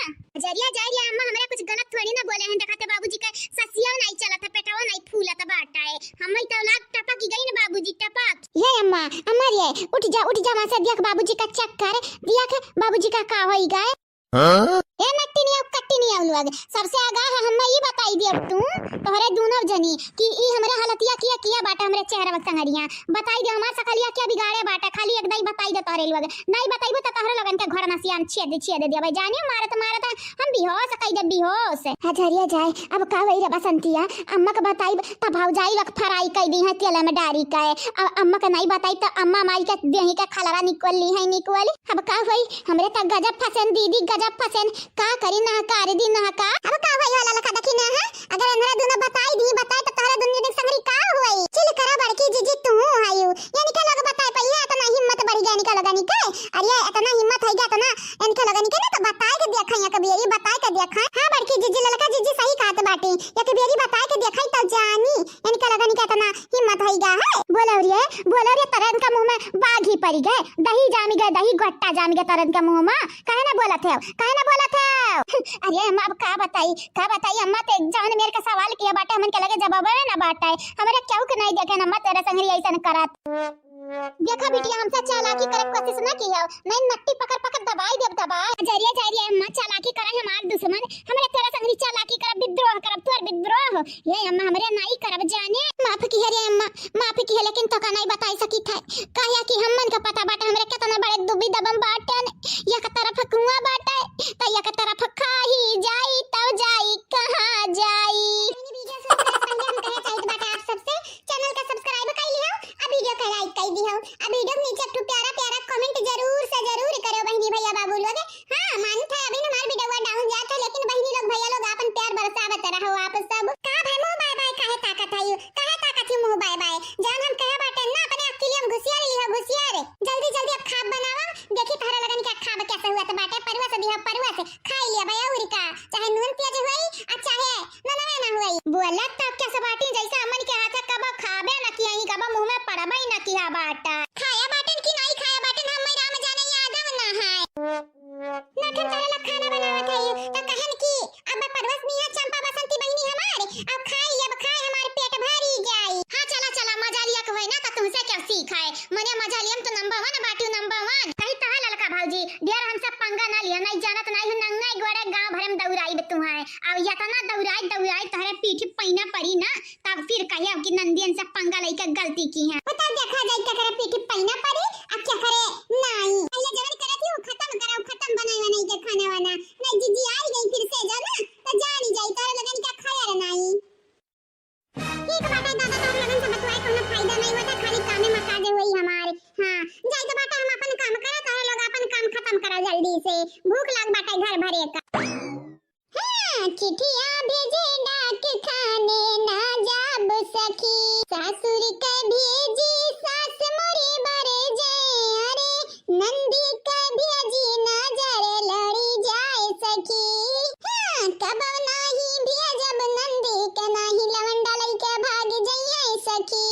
जरिया जाए रे अम्मा, हमरा कुछ गलत थोड़ी ना बोले हैं। देखत है बाबूजी के ससियो नाहीं चलत है, पेटवो नाहीं फूलत बाटा है। हम्मै त लाग टपक गइन बाबूजी, टपक। हे अम्मा, अम्मा रे, उठ जा, उठ जा, वहाँ से देख बाबूजी का चक्कर, देख बाबूजी का का होई गए। हाँ? ए नट्टिनिया, कट्टिनिया लोग, सबसे आगा है हम्मै ई बताई दिया तू, तोहरे दूनो जनी कि ई हमरे हालतिया किया, किया बाटा हमरे चेहरा संगरिया। बताई दे हमार सकलिया क्या बिगाड़े बाटा, खाली एक दाई बताई दे तोहरे लोग। नाहीं बताइबू त तोहरे लोगन के घर नसिया हम छेद, छेद देबै। जानियो मारत, मारत हम बेहोश कई दे, बेहोश। हजरिया जाए, अब का वही रे बसंतिया, अम्मा के बताइब त भौजाई लोग फ्राई कई दी है तेल में डारी के। अब अम्मा के नाहीं बताइब त अम्मा माई के देही के खलरा निकल ली है, निकल। अब का होई, हमरे त गजब फसेन दीदी, गजब फसेन। का करी, नहका रे दी, नहका। अब का होई वाला लखा देखी ना है, अगर इनहरा दूनो बताई दी, बताए त तोहरे दूनो जनी संगरी का होई। चिल करा बड़की जीजी, तू हयू। इनके लोग बताए पइहे, इतना हिम्मत बढ़ गया इनके लोगनी के। अरे इतना हिम्मत होई गया, इतना इनके लोगनी के ना, त बताए के देखा, एक बेरी बताए के देखा। हाँ बड़की जीजी, ललका जीजी सही कहत बाटी, एक बेरी बताए के देखा त जानी। इनके लोगन के इतना हिम्मत होई गा है। बोलो रे, बोलो रे, तरन का मुँह में बाघ ही पड़ी गए, दही जामी गए, दही घट्टा जामी गए तरन का मुँह में। काहे ना बोलत है, काहे ना बोलत है? अरे अम्मा, अब का बताई, का बताई अम्मा, ते जौन मेरे का सवाल किया बाटे, हमन के लगे जवाबे ना बाटे। हमरे केहू के नाहीं देखे अम्मा, तेरे संगरी ऐसन करत। देखा बिटिया, हमसे चालाकी करे के कोशिश ना किहो, नाहीं नट्टी पकड़ पकड़ दबाई देब, दबाई। जरिया जाए रे अम्मा, चालाकी करे हमार दुश्मन, हमरे तोरा संगरी चालाकी करब, विद्रोह करब, तोर विद्रोह। ये अम्मा, हमरे नाहीं करब जाने। माफ किहे रे अम्मा, माफ किहे, लेकिन तोका नाहीं बताई सकित है, काहे कि हमन का पता बाटे हमरे केतना बड़े दुविधा में बाटन। एक तरफ कुआं बाटे, त एक तरफ खाही जाई, तब जाई कहाँ जाई। वीडियो शुरू करे से पहले हम कहे चाहित बाटे आप सबसे, चैनल का सब्सक्राइब कर लिहो, आ वीडियो का लाइक कर दिहो, आ वीडियो के नीचे एक ठो प्यारा प्यारा कमेंट जरूर से जरूर करो बहनी भैया बाबू लोग। हाँ, मानत है अभी हमार वीडियो डाउन जात है, लेकिन बहनी लोग भैया लोग आपन प्यार बरसावत रहो आप सब। का भाई मुँह बाय बाय काहे ताकत है यू? काहे ताकत है मुँह बाय बाय? जान हम कहे बाटे ना अपने अक्किलिया में घुसिया लिहो घुसिया रे। जल्दी जल्दी अब खाब बनावा, देखी तहरा लगन के खाब कैसे हुआ तो बाटे, परुआ से दिहा परुआ से खाई लिया भाई और का, चाहे नून प्याज हुई आ चाहे ननवे ना हुई। बोलत तो कैसे बाटी जैसे अम्मन के हाथ कबो खाबे न किया ही, कबो मुँह में पड़बे न किया बाटा। खाया बाटन की नाहीं खाया बाटन, हम राम जाने यादव ना है। ना ठन तारा लोग खाना बनावत है, त कहन की अब परवस निया चंपा बसंती बहिनी हमार, अब खाई, अब खाए हमार पेट भरी जाई। हाँ, चला, चला, मजा लिया के होई ना, त तुमसे क्या सीख है? मने मजा लियम तो नंबर वन बाटू, नंबर वन। कही तहा ललका भौजी, ढेर हमसे पंगा ना लिया, नाहीं जानत नाहीं हूँ, नंगे गोड़े गाँव भरे में दौड़ाई तुहाए। अब यतना दौड़ाई, दौड़ाई तोहरे पीठी पैना पड़ी ना, तब फिर कहिया कि नंदियन से पंगा लइके गलती की है। बताओ, देखा जाए केकरे पीठी पैना पड़ी, अब केकरे नाई। पहले जवन करत ही, वो खत्म करो, खत्म बनाई बनाई के खाना वाना। नहीं, जीजी आई गई फिर से, जाओ ना, तो जानी जाई, तोरे लगन का खाया रे नाई। ठीक बाटे दादा, तोरे लगन से बतुआए कोनो फायदा नहीं होता, खाली कामे में काजे होई हमारे। हाँ, जाई तो बाटे हम अपन काम करा, तोरे लोग अपन काम खत्म करा जल्दी से, भूख लाग बाटे घर भरे का। हाँ, चिट्ठिया भेजे डाक खाने ना जाब सखी। सासुर के भेजी सास मोरी बर जाए, अरे नंदी के भेजी नजर लड़ी जाए सखी। हाँ, कबो नाही भेजब नंदी के, नाही लवंडा लइके भाग जइए सखी।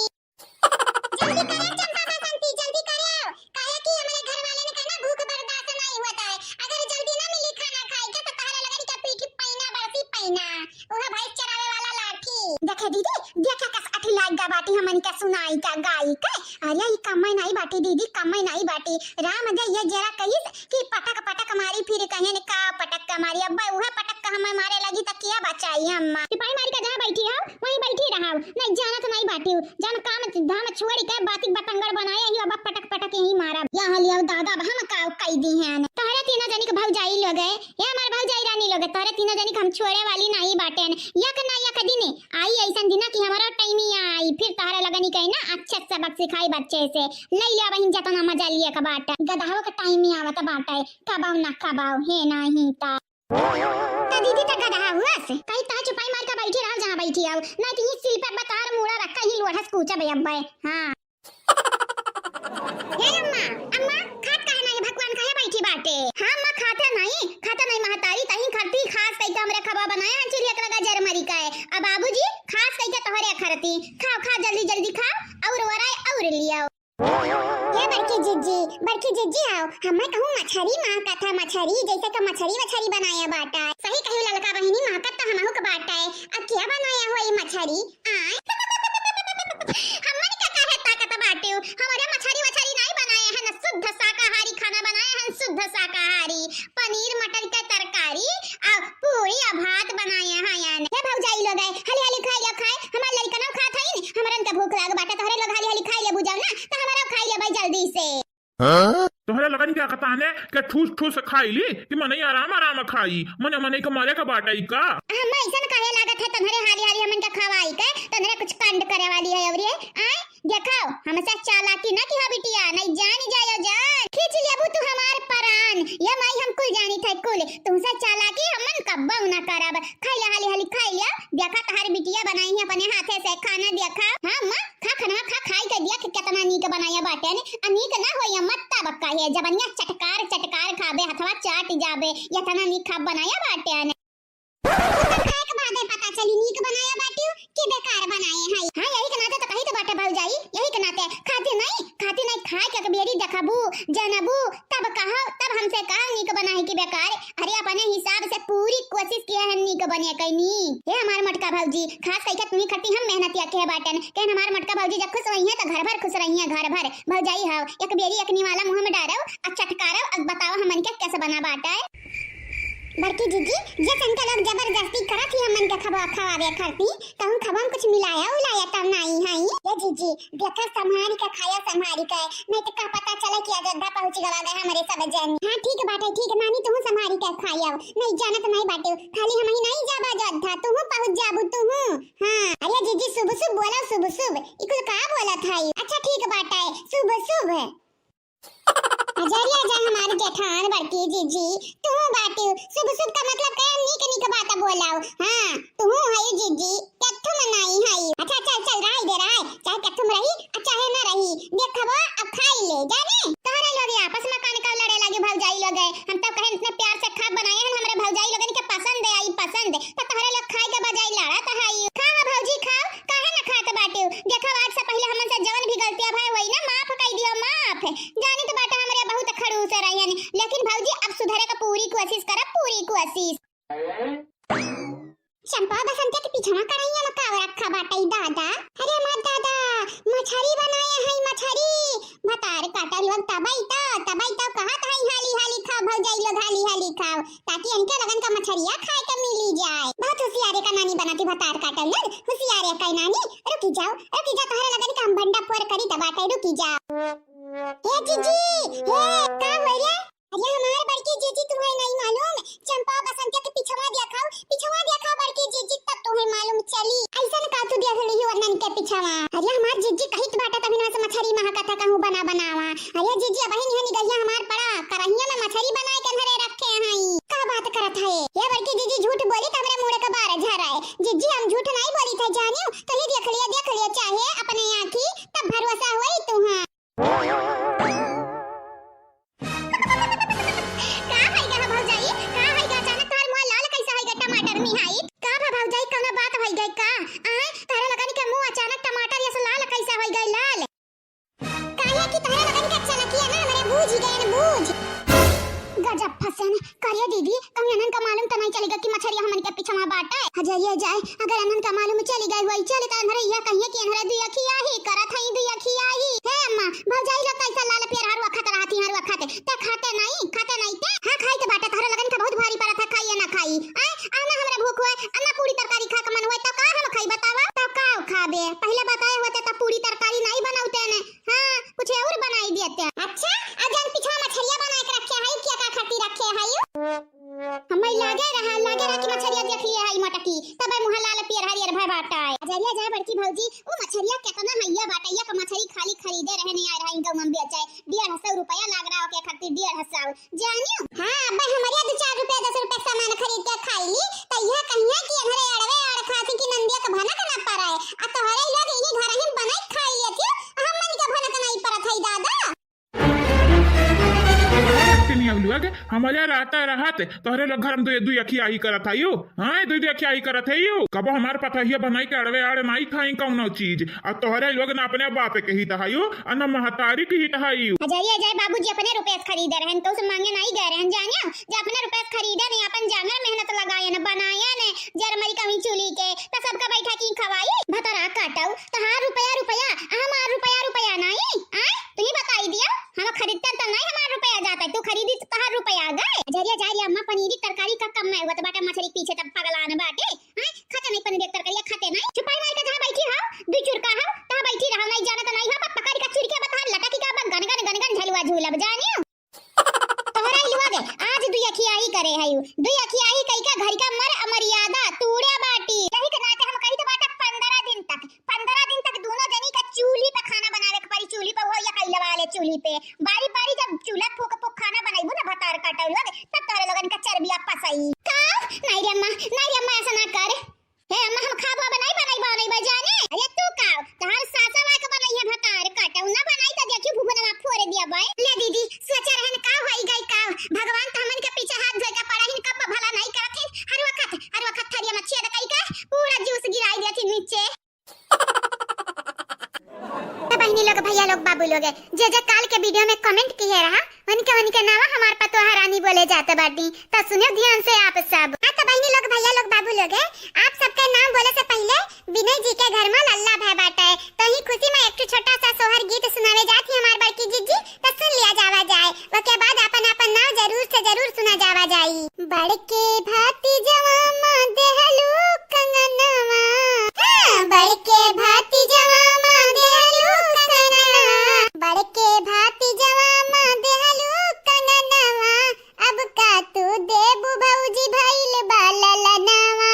जल्दी करे चंपा बसंती, जल्दी करे, काहे कि हमरे घर वाले ने कहना भूख बर्दाश्त नहीं होता है। अगर जल्दी ना मिली खाना खाए के तो तहरा लगन के पीठी पैना बरसी पैना, वह भैंस चरावे वाला लाठी। देखे दीदी, देखे कस अठी लाग गा बाटी हमन के सुनाई का गाई के। अरे ई कम्मे नहीं बाटी दीदी, कम्मे नहीं बाटी। राम दे ये जरा कहिस कि पटक पटक मारी, फिर कहेन का पटक के मारी। अब उहे पटक के हमें मारे लगी त किया बचाई हम? सिपाही मारी का जहाँ बैठी हो, वहीं बैठी रहो, नहीं जानत नहीं बाटियो। जन काम धाम छोड़ के बातिक बतंगड़ बनाए ही, अब पटक पटक यहीं मारब। या हलिया दादा, अब हम का कई दी हैं? तोहरे तीनों जनी के भौजाई लोग है, ये हमारे भौजाई रानी लोग है, तोहरे तीनों जनी के हम छोड़े वाली नहीं बाटेन। यक ना यक दिन आई ऐसन दिन कि हमारा टाइम ही आई, फिर तोहरे लगनी कहे ना अच्छे सबक सिखाई बच्चे से। ले लिया बहिन जतना मजा लिए के बाटे, गदहो के टाइम ही आवत बाटे, कबाऊ ना कबाऊ, हे नहीं ता। त दीदी त गदहा हुअस। कहीं ता चुपाई मार के बैठी रहो जहाँ बैठी हो, नहीं तो ये सिल पे बता मूड़ा रखा ही लोढ़स कूचा बे अब्बे। हाँ। ए जिज्जी, बड़की जिज्जी आओ, हमें कहूँ मछरी महकत है, मछरी, जैसे कि मछरी वछरी बनाया बाटा। सही कही ललका बहिनी, महकत तो हमहू के बाटा है। अब क्या बनाया हो ये मछरी? आय? हमन का काहे ताकत बाटे हो? हमरे मछरी वछरी नहीं बनाए हैं, शुद्ध शाकाहारी खाना बनाए हैं, शुद्ध शाकाहारी। पनीर मटर के तरकारी, आ पूरी आ भात बनाए हैं याने। हे भौजाई लोग, आए, हाली हाली खाई ले, खाए, हमार लड़कनों खात हईन, हमरन के भूख लाग बाटे, तोहरे लोग हाली हाली खाई ले बुझाओ ना, तो हमारा खाई ले भाई जल्दी से। हाँ? तोहरे लगन के कताने के ठूस ठूस खाई ली कि मनई आराम आराम खाई, मने मनई के मारे के बाटे का? हम ऐसन काहे लागत है तोहरे हाली हाली हमन के खवाई के, तोहरे कुछ कांड करे वाली है अवरी है, आए? देखाओ, हमसे चालाकी ना किहा बिटिया, नहीं जान जायो जान। खींच लेबू तू हमार परान, ये माई हम कुल जानी थे कुल। तुमसे चालाकी हमन कब्बो ना करब। खाई ले हाली हाली खाई ले। देखा तहार बिटिया बनाई है अपने हाथे से खाना देखा। हाँ माँ, खा खनवा खा, खाई के देख कितना नीक बनाया बाटे ने। आ नीक ना होई मत तब कहे, जबनिया चटकार चटकार खाबे, हथवा चाट जाबे, इतना नीक खा बनाया बाटे ने। खाए के बादे पता चली नीक बनाया बाटियो कि बेकार बनाए हई। हाँ, यही के नाते तो कही तो बाटे भौजाई, यही के नाते। खाती नहीं, खाती नहीं, खाए के एक बेरी देखबू, जनबू, तब कहो, तब हमसे कहो नीक बनाए कि बेकार। अरे अपने हिसाब से पूरी कोशिश किया है नीक बने कहीं। हे हमार मटका भौजी, खास कही के तुम्ही खट्टी हम मेहनतिया के बाटन। कहन हमार मटका भौजी जब खुश रही है तो घर भर खुश रही है, घर भर। भौजाई हव, एक बेरी एक निवाला मुँह में डारो, आ चटकारो, अब बताओ हमन के कैसे बना बाटे। बड़की जिज्जी, जे संख्या लोग जबरदस्ती करत ही हमन के खबा खवावे खरती, कहूँ खबा में कुछ मिलाया उलाया तब नाई हई। ए जिज्जी, देखा संभारी के खाया संभारी के, नहीं तो का पता चले कि अयोध्या पहुँच गवा गए हमरे सब जन। हाँ ठीक बाटे, ठीक नानी, तू संभारी के खाया, नहीं जानत नहीं बाटे, खाली हम ही नहीं जाबा अयोध्या, तू पहुँच जाबू तू। हाँ, अरे जिज्जी शुभ शुभ बोला, शुभ शुभ, ई कुल का बोलत हई? अच्छा ठीक बाटे, शुभ शुभ। अजरिया जा हमार जेठान बड़की जिज्जी, तू बाटू, शुभ शुभ का मतलब का नीक नीक बात बोलाओ। हाँ, तू हई जिज्जी, कथु मनाई हई। अच्छा चल चल, रही दे रही, चाहे कथु में रही, आ चाहे ना रही, देखबो अब खाई ले, जाने? तोहरे लोग आपस में कान का लड़े लागे भौजाई लोग है। हम तो कहे इतने प्यार से खाब बनाए हैं, हमरे भौजाई लोगन के पसंद आई, पसंद, तो तोहरे लोग खाए के बजाय लड़त हई। खा भौजी खाओ, काहे ना खात बाटियो? देखो, आज से पहिले हमन से जवन भी गलतियाँ भय होई ना, माफ कई दियो, माफ। जानी तो बाटे हमरे बहुत खड़ूस रहन, लेकिन भौजी अब सुधरे का पूरी कोशिश करब, पूरी कोशिश। चंपा बसंतिया के पिछवा कढ़ैया में का रखा बाटे दादा? अरे हमार दादा, मछरी बनाए हई, मछरी। भतार काटल लोग तबई तो, तबई तो कहत हई हाली हाली खाओ भौजाई लोग, हाली हाली खाओ, ताकि इनके लगन का मछरिया खाए के मिली जाए। बहुत होशियारे का नानी बनाती भतार काटल लोग, होशियारे का नानी। रुकी जाओ, रुकी जाओ, तोहरे लगन का हम भंडा फोर करी तबाटे, रुकी जाओ। ए जीजी, ए, का होई रे? अरे हमार बड़की जीजी, तुम्हें नहीं मालूम? चंपा बसंतिया के पिछवा देखाओ, पिछवा देखाओ बड़की जीजी, तब तुम्हें मालूम चली। ऐसन का तू देख ली हो नन के पिछवा? अरे हमार जीजी कहित बाटा तभी ना से मछरी महकत है कहूँ बना बनावा। अरे जीजी, अबही निहनी गइया हमार पड़ा, करहिया में मछरी बनाए के धरे रखे हई। का बात करत है? ये बड़की जीजी झूठ बोली त हमरे मुड़े के बार झराए। जीजी हम झूठ नहीं बोली थे जानियो, तो ही देख लिया, देख लिया चाहे अपने आँखी, तब भरोसा होई तुहाँ। का होई गा भौजाई? का होई गा? अचानक तोहर मुंह लाल कैसे होई गा टमाटर निहाई? का भा भौजाई, कौनो बात होई गा का? आय, तोहरे लगन के मुंह अचानक टमाटर जैसे लाल कैसे होई गा लाल? काहे कि तोहरे लगन के चलकिया ना हमरे बूझ गए न बूझ। गजब फसन। करे दीदी, कहूँ इन्हन का मालूम तो नहीं चलेगा कि मछरिया हमन के पिछवा बाटे। अजय जाए, अगर इन्हन का मालूम चली गई होई चली तो इन्हरे यह कहिए कि इन्हरे दुई अखिया ही करत हई, दुई अखिया ही। हे अम्मा, भौजाई लोग कैसा लाल पियर हर वक्त रहती, हर वक्त। ते खाते नहीं, खाते नहीं ते? हाँ खाई तो बाटे, तोहरे लगन के बहुत भारी पड़त है, खाइए ना खाई। आय, आ ना हमरा भूख हुए, आ ना पूरी तरकारी खा के मन हुए, तो का हम खाई बतावा? तो का खाबे? पहले बताए होते तो पूरी तरकारी नहीं बनौते ने। हाँ, कुछ और बनाई देते। अच्छा, आ जन पिछवा मछरिया बनाए के रखे हई, क्या का खातिर रखे हई? हमें लागे रहा, लागे रहा कि मछरिया देख लिए हई मटकी, तबे मुँह लाल पियर हरियर भय बाटा है। अजरिया जाए बड़की भौजी, वो मछरिया कितना हैया बाटा, एक मछरी खाली खरीदे रहे नहीं आए रहा, इनका मन बेचे, डेढ़ सौ रुपया लाग रहा ओके खातिर, डेढ़ सौ। जानियो? हाँ, अबे हमरिया दो चार रुपया, दस रुपया सामान खरीद के खाई ली, त यह कहिया कि अनहरे अड़वे अड़ खासी की नंदिया के भनक न पड़े। आ तोहरे लोग इही घर ही बनाई खाई लेती, हमन के भनक नहीं पड़त है दादा। हम लोग हमारे रहता रहत तोहरे लोग घर में दुई दुई अखियाही करत हयू। हाँ, दुई दुई अखियाही करत हयू। कबो हमार पतोहिया बनाई के अड़वे अड़ नाई खाई कौनो चीज। और तोहरे लोग ना अपने बाप के हित हयू और ना महतारी के हित हयू। अजय, अजय, बाबूजी अपने रुपये से खरीदे रहन, कहूँ से मांगे नाई गए रहन, जानियो, जे अपने रुपये से खरीदे नहीं, अपन जांगर मेहनत लगाए न, बनाए न, जरमरी कमी चूल्ही के, तो सबका बैठा की खवाई। भतरा काटऊ, तहार रुपया रुपया, आ हमार रुपया रुपया नाई, आय, तू ही बताई दिया, हम खरीदते तो नहीं हमार रुपया जाता, तू खरीदी तो तहार रुपया गए। जरिया, जरिया, अम्मा पनीरी तरकारी का कम में हुआ, तो बाटे मछली पीछे तब पगलान बाटे, आय, खाते नहीं पनीरी तरकारी, खाते नहीं, छुपाई मार के जहाँ बैठी हो, दू चुरका हो, तहाँ बैठी रहो, नहीं जाना तो नहीं हो, पकड़ के चुरके बता लटकी का बा, गन गन गन गन झलुआ झूलब, जानियो। तोहरा इलवा दे, आज दुई अखियाही करे हयू, दुई अखियाही कई का घर का मर अमर्यादा तूड़े बाटी। यही के नाते हम कही तो बाटा, पन्द्रह दिन तक, पन्द्रह दिन तक दोनों जनी का चूल्ही पे खाना बनावे के पड़ी, चूल्ही पे वो या कई लवा ले चूल्ही पे। बारी बारी जब चूल्हा फूक फूक खाना बनाइबू ना भतार काटा इलवा दे, तब तोहरे लोगन का चर्बिया पसई। का? नहीं रे अम्मा, नहीं रे अम्मा, ऐसा ना कर। हे अम्मा, हम खाबो बनाई, बनाई, बनाई बा जाने। अरे तू का? तहार सासा वा के बनई है भतार काटऊ ना बनाई तो देखियो भुवनवा फोड़ दिया बाय। ले दीदी, सोचे रहन का होई गई का? भगवान तो हमन के पीछे हाथ धोए के पड़ा ही कब भला नहीं करत है। हर वक्त, हर वक्त थरिया में छेद कई के पूरा जूस गिराई देती नीचे। तो बहनी लोग, भैया लोग, बाबू लोग, जे जे काल के वीडियो में कमेंट किए रहा, उनके, उनके नावा हमार पतोहा रानी बोले जात बाटी। तो सुनियो ध्यान से आप सब। हाँ, तो बहनी लोग, भैया लोग, बाबू लोग है, आप सबके नाम बोले से पहले विनय जी के घर में लल्ला भय बाटे, तो ही खुशी में एक ठो छोटा सा सोहर गीत सुनावे जात ही हमार बड़की जीजी, तो सुन लिया जावा जाए। ओके बाद अपन अपन नाम जरूर से जरूर सुना जावा जाई। बड़के भाती जवामा देहलू कंगनवा, हाँ, बड़के भाती जवामा देहलू कंगनवा, बड़के भाती जवामा देहलू कंगनवा, अब का तू देबू भौजी भइल बा ललनवा,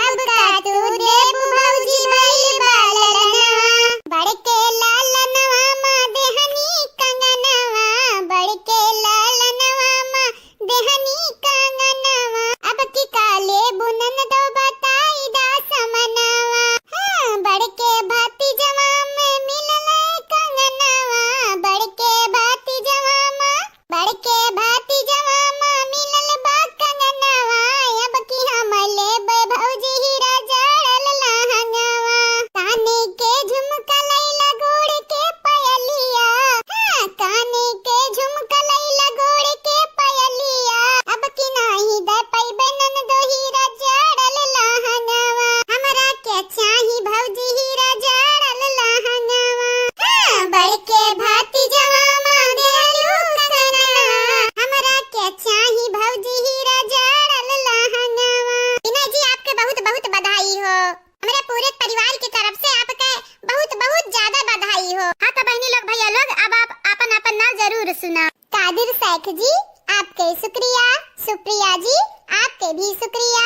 अब का तू देबू भौजी भइल बा ललनवा। बड़के ललनवा मा देहनी कंगनवा, बड़के ललनवा मा देहनी कंगनवा। अब की का लेबू ननदो बताई दा समनवा। हाँ, बड़के भतीजवा में मिलल कंगनवा, बड़के भतीजवा मा बड़के भतीजवा मा मिलल बा कंगनवा, अब की हम लेबे भौजी हीरा जड़ल लहंगवा। काने के झुमका लैला गोड़ के पयलिया, हाँ, काने के झुमका लैला गोड़ के पयलिया, अब की नाही दे पइबे ननदो हीरा जड़ल लहंगवा। हमरा के चाही भौजी हीरा जड़ल लहंगवा। हाँ, बड़के भतीजवा मा देहलू कंगनवा। हमरा के चाही भौजी हीरा जड़ल लहंगवा। विनय जी, आपके बहुत बहुत बधाई हो। हमरे पूरे परिवार की तरफ से आपके बहुत बहुत ज्यादा बधाई हो। हाँ, तो बहनी लोग, भैया लोग, अब आप अपन अपन नाम जरूर सुना। कादिर शेख जी, आपके शुक्रिया। सुप्रिया जी, आपके भी शुक्रिया।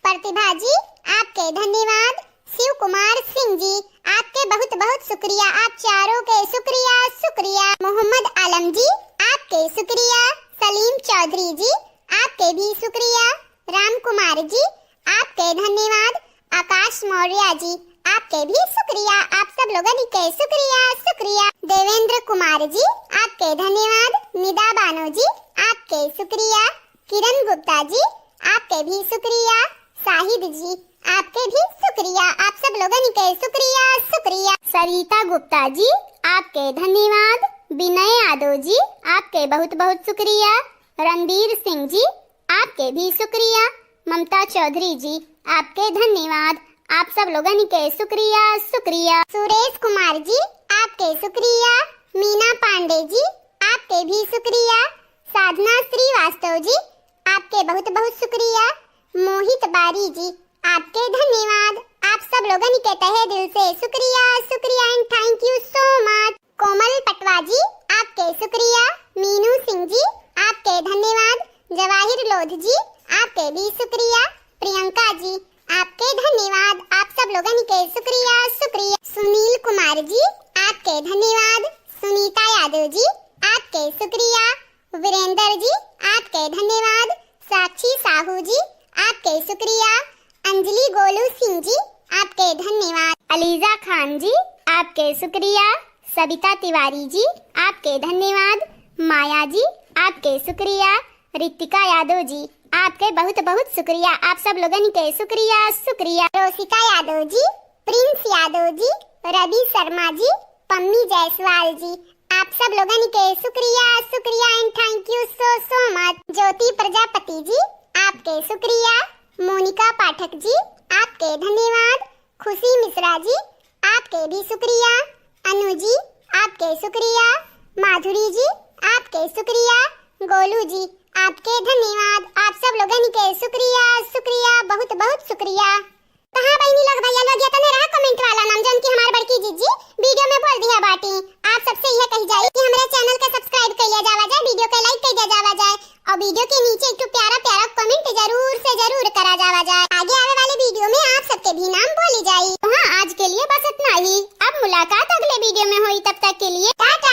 प्रतिभा जी, आपके धन्यवाद। शिव कुमार सिंह जी, आपके बहुत बहुत शुक्रिया, आप चारों के शुक्रिया, शुक्रिया। मोहम्मद आलम जी, आपके शुक्रिया। सलीम चौधरी जी, आपके भी शुक्रिया। राम कुमार जी, आपके धन्यवाद। आकाश मौर्य जी, आपके भी शुक्रिया, आप सब लोगन के शुक्रिया, शुक्रिया। देवेंद्र कुमार जी, आपके धन्यवाद। निदा बानो जी, आपके शुक्रिया। किरण गुप्ता जी, आपके भी शुक्रिया। शाहिद जी, आपके भी शुक्रिया, आप सब लोगन के शुक्रिया, शुक्रिया। सरिता गुप्ता जी, आपके धन्यवाद। विनय यादव जी, आपके बहुत बहुत शुक्रिया। रणबीर सिंह जी, आपके भी शुक्रिया। ममता चौधरी जी, आपके धन्यवाद, आप सब लोगन के शुक्रिया, शुक्रिया। सुरेश कुमार जी, आपके शुक्रिया। मीना पांडे जी, आपके भी शुक्रिया। साधना श्रीवास्तव जी, आपके बहुत बहुत शुक्रिया। मोहित बारी जी, आपके धन्यवाद। आप सब लोगन के तहे दिल से शुक्रिया, शुक्रिया and thank you so much। कोमल पटवा जी, आपके शुक्रिया। मीनू सिंह जी, आपके धन्यवाद। जवाहिर लोध जी, आपके भी शुक्रिया। प्रियंका जी, आपके धन्यवाद। आप सब लोगन के शुक्रिया, शुक्रिया। सुनील कुमार जी, आपके धन्यवाद। सुनीता यादव जी, आपके शुक्रिया। वीरेंद्र जी, आपके धन्यवाद। साक्षी साहू जी, आपके शुक्रिया। अंजलि गोलू सिंह जी, आपके धन्यवाद। अलीजा खान जी, आपके शुक्रिया। सबिता तिवारी जी, आपके धन्यवाद। माया जी, आपके शुक्रिया। रितिका यादव जी, आपके बहुत बहुत शुक्रिया। आप सब लोगन के शुक्रिया, शुक्रिया। रोशिका यादव जी, प्रिंस यादव जी, रवि शर्मा जी, पम्मी जायसवाल जी, आप सब लोगन के शुक्रिया, शुक्रिया and thank you so so much। ज्योति प्रजापति जी, आपके शुक्रिया। मोनिका पाठक जी, आपके धन्यवाद। खुशी मिश्रा जी, आपके भी शुक्रिया। अनु जी, आपके शुक्रिया। माधुरी जी, आपके शुक्रिया। गोलू जी, आपके धन्यवाद। आप सब लोगन के शुक्रिया, शुक्रिया, बहुत बहुत शुक्रिया। तो हाँ बहिनी लोग, भैया लोग, ये तने रहा comment वाला नाम, जौन कि हमार बड़की जीजी video में बोल दिया बाटी। आप सबसे यह कही जाए कि हमारे channel का subscribe कर लिया जावा जाए, video का like कर दिया जावा जाए और video के नीचे एक ठो प्यारा प्यारा comment जरूर से जरूर करा जावा जाए। आगे आवे वाले video में आप सबके भी नाम बोली जाई। तो हाँ, आज के लिए बस इतना ही। अब मुलाकात अगले video में होई, तब तक के लिए टाटा।